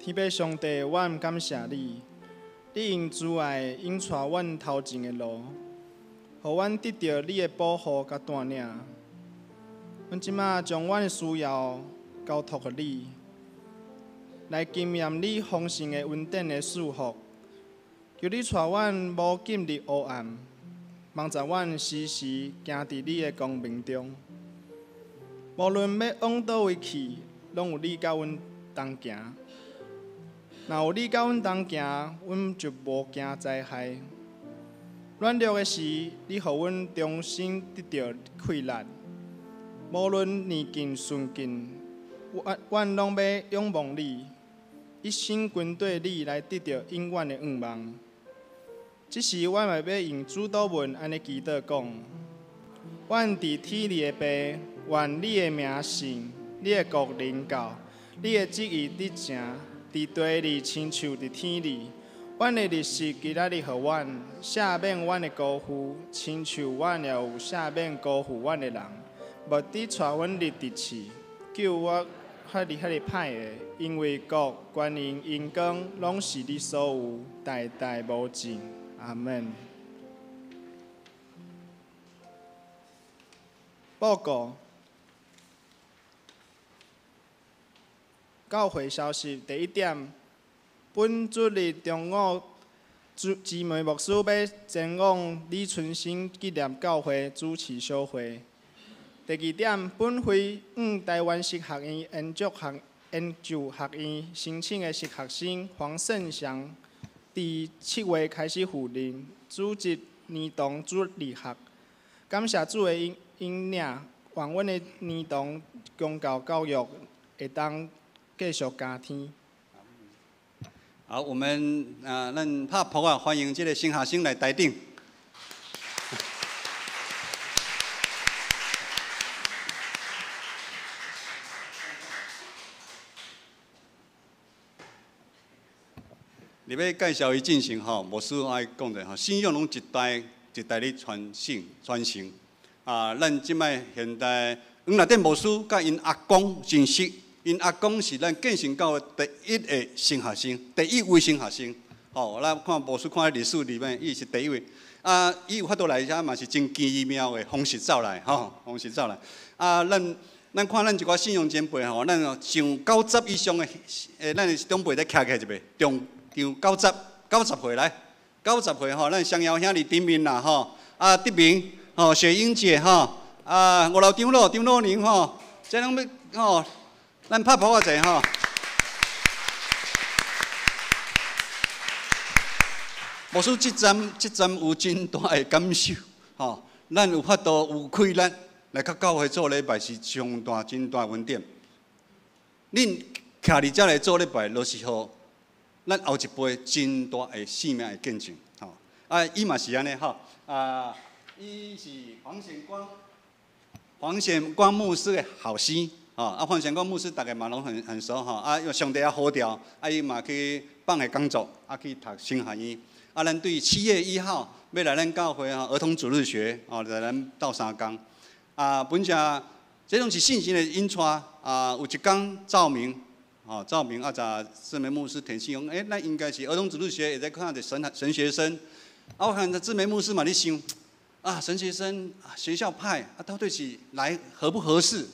天父上帝，阮感谢你，你用慈爱引带阮头前的路，予阮得著你的保護佮帶領。阮這馬將阮的需要交託予你，來經驗你豐盛的恩典的祝福。求你帶阮無進入黑暗，幫助阮時時行佇你的光明中。無論欲往佗位去，攏有你佮阮同行。若有你佮阮同行，阮就無驚災害。軟弱的時，你予阮重新得著氣力。無論逆境順境，阮攏欲仰望你，一心跟綴你來得著永遠的願望。這時，阮嘛欲用主禱文按呢祈禱講：阮佇天裡的父，願你的名聖，你的國臨到，你的旨意得成。佇地裡親像佇天裡，阮的日食今仔日予阮，赦免阮的辜負，親像阮也有赦免辜負阮的人。毋得帶阮入敵試，救我脫離彼个歹的，因為國、權勢、榮光，攏是你所有，代代無盡。阿們。報告。教會消息第一點，本主日中午，姊妹牧師欲前往李春生紀念教會主持小會。第二點，本會往臺灣神學院研究學院申請的實學生黃勝祥，佇7月開始赴任，主職兒童主日學。感謝主的引領，願阮的兒童宗教教育會當繼續加添。好，我們啊，咱拍噗仔歡迎這個新學生來台頂。你欲介紹伊進前吼，牧師愛講者吼，信仰攏一代一代咧傳承傳承。啊，咱這擺現代黃立典牧師佮𪜶阿公真熟。𪜶阿公是咱建成教會第一个神學生，第一位神學生。吼，咱看牧師看歷史裡面，伊是第一位。啊，伊有法度來遮嘛是真奇妙的方式走來，吼，方式走來。啊，咱看咱一寡信仰前輩吼，咱上90以上的，咱的長輩咧徛起來一袂，上上90歲來，90歲吼，咱雙姚兄弟頂面啦吼，啊，德明吼，雪英姐吼，啊，五樓長老張老娘吼，這攏欲吼。咱拍噗仔者吼，牧師這站有真大的感受吼，咱有法度有氣力來佮教會做禮拜是上大真大恩典。恁徛佇遮來做禮拜，就是予咱後一輩真大的生命的見證吼。啊，伊嘛是按呢吼，啊，伊是黃顯光牧師的後生。吼，啊，黃顯光牧師逐家嘛攏很熟吼，啊，因為上帝也呼召，啊，伊嘛去放下工作，啊，去讀神學院。啊，咱對7月1號欲來咱教會吼，兒童主日學，吼，來咱鬥相共。啊，本正這攏是信心的引帶，啊，有一工趙明，吼，趙明啊，就志梅牧師提醒講，欸，咱應該是兒童主日學，會使看著神學生。啊，我看志梅牧師嘛咧想，啊，神學生學校派，啊，到底是來合不合適？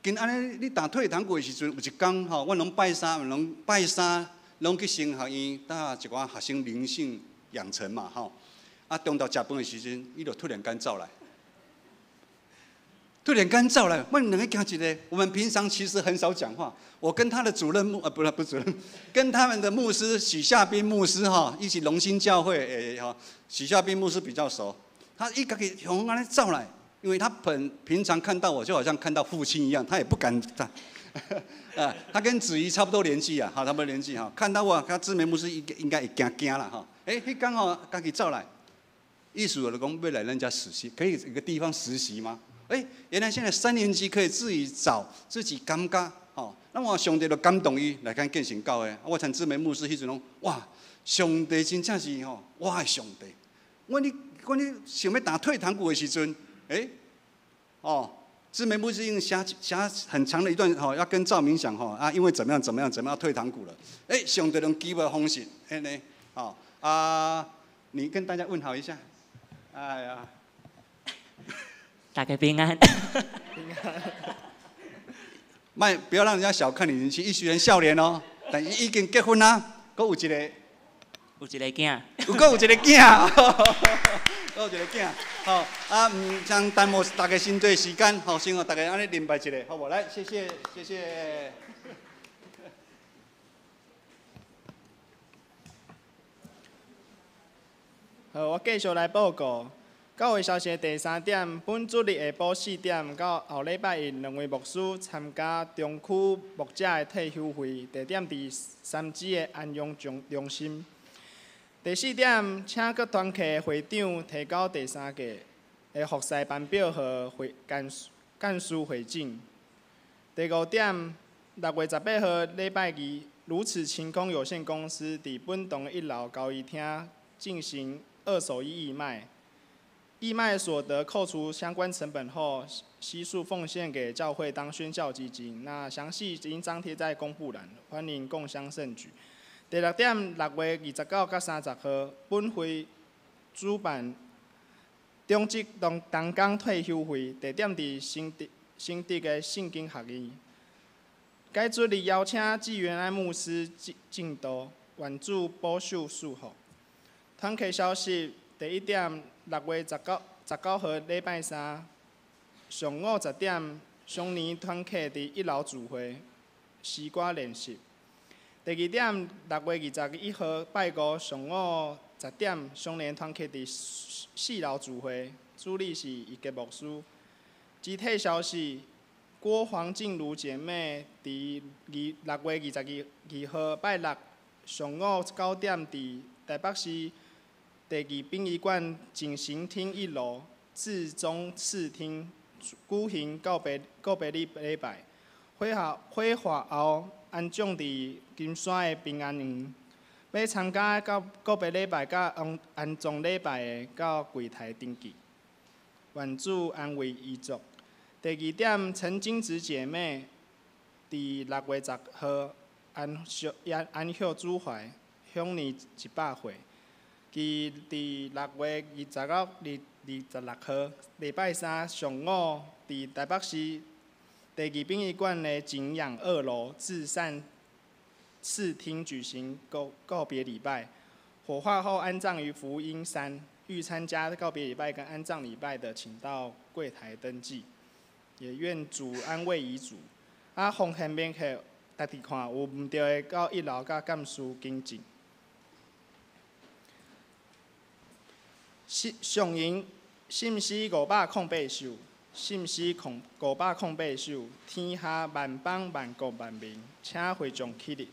跟按呢，你打退堂鼓的時陣，有一工吼，阮攏拜三，攏拜三，攏去神學院，帶一寡學生靈性養成嘛吼。啊，中晝食飯的時陣，伊就突然間走來，突然間走來，阮兩个驚一个。我們平常其實很少講話，我跟他的主任牧，不是主任，跟他們的牧師許夏斌牧師吼，一起龍興教會，吼，許夏斌牧師比較熟。他一家己向按呢走來。因為他平常看到我就好像看到父親一樣，他也不敢他，啊，他跟子怡差不多年紀啊，哈，差不多年紀哈，看到我，他志明牧師應該會驚驚啦哈，欸，彼剛好家己走來，意思就是講欲來咱遮實習，可以一個地方實習嗎？欸，原來現在3年級可以自己找，自己感覺，吼，那我上帝就感動伊來看建成教會，我像志明牧師彼陣講，哇，上帝真正是吼，我的上帝，我你想欲打退堂鼓的時陣。欸，哦，志梅牧师用寫寫很長的一段吼，要跟趙明講吼啊，因為怎麼樣怎麼樣怎麼樣退堂鼓了。欸，上帝用奇妙方式，按呢，吼啊，你跟大家問好一下。哎呀，大家平安。平安。莫不要讓人家小看你，你是一群人少年哦，但伊已經結婚啦，閣有一個，有一個囝，有閣有一個囝，閣有一個囝，好啊，毋通耽誤大家真濟時間，好，先予大家按呢禮拜一下，好無？來，謝謝，謝謝。好，我繼續來報告。教會消息第三點，本主日下晡4點到後禮拜一，兩位牧師參加中區牧者的退休會，地點佇三芝的安養中心。第四點，請各團契會長提交第三屆的服事班表予會幹幹事會長。第五點，6月18號禮拜二，如此晴空有限公司佇本堂一樓交誼廳進行二手衣義賣。義賣所得扣除相關成本後，悉數奉獻給教會當宣教基金。那詳細已經張貼在公布欄，歡迎共襄盛舉。第六點，6月29到30號，本會主辦中職同工退休會，地點佇新竹的聖經學院。該主日邀請紀元安牧師進道，願主保守祝福。團契消息第一點，6月19號禮拜三上午10點，雙年團契佇一樓聚會，詩歌練習。第二點，6月21號拜五上午10點，雙年團契佇四樓聚會，主理是伊杰牧師。肢體消息，郭黃靜茹姐妹佇6月22號拜六上午9點，佇台北市第二殯儀館景行廳一樓至中次廳舉行告別禮拜。火化後安葬佇金山的平安園。欲參加告別禮拜佮安葬禮拜的，到櫃台登記。願主安慰遺族。第二點，陳金子姐妹佇6月10號安息主懷，享年100歲。伊佇6月29、26號禮拜三上午，佇台北市第二殯儀館的景仰二樓至善次廳舉行告別禮拜，火化後安葬於福音山。欲參加告別禮拜跟安葬禮拜的，請到櫃台登記。也願主安慰遺族。啊，奉獻免客，家己看有毋對的，到一樓佮幹事跟進。上引信詩508首，信詩508首，天下萬邦萬國萬民，請會眾起立。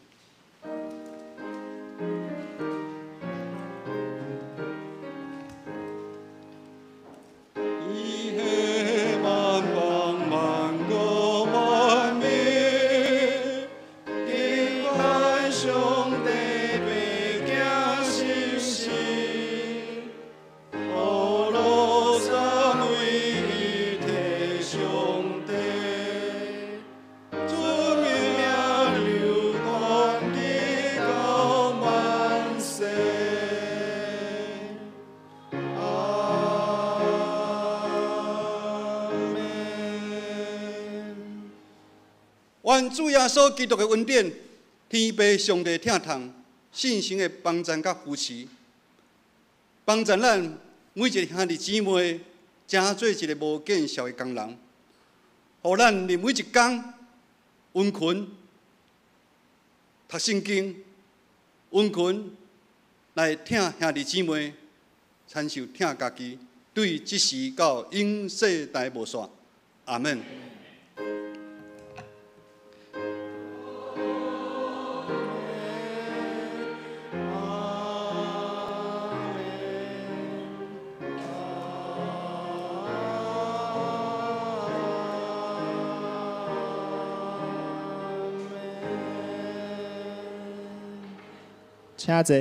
愿主耶穌基督的恩典、天父上帝疼痛、聖神的幫贊佮扶持，幫助咱每一個兄弟姊妹，成做一個無見效的工人，予咱佇每一工殷勤讀聖經，殷勤來疼兄弟姊妹，親像疼家己，對這時到永世代無煞。阿們。請坐。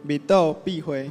密道必辉。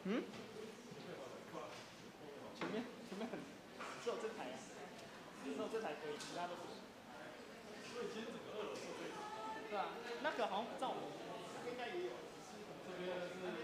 嗯？前面很，只有這台啊，只有這台可以，其他都不行。所以今天整個二樓。對啊，那個好像不照我們，那個應該也有，只是這邊是。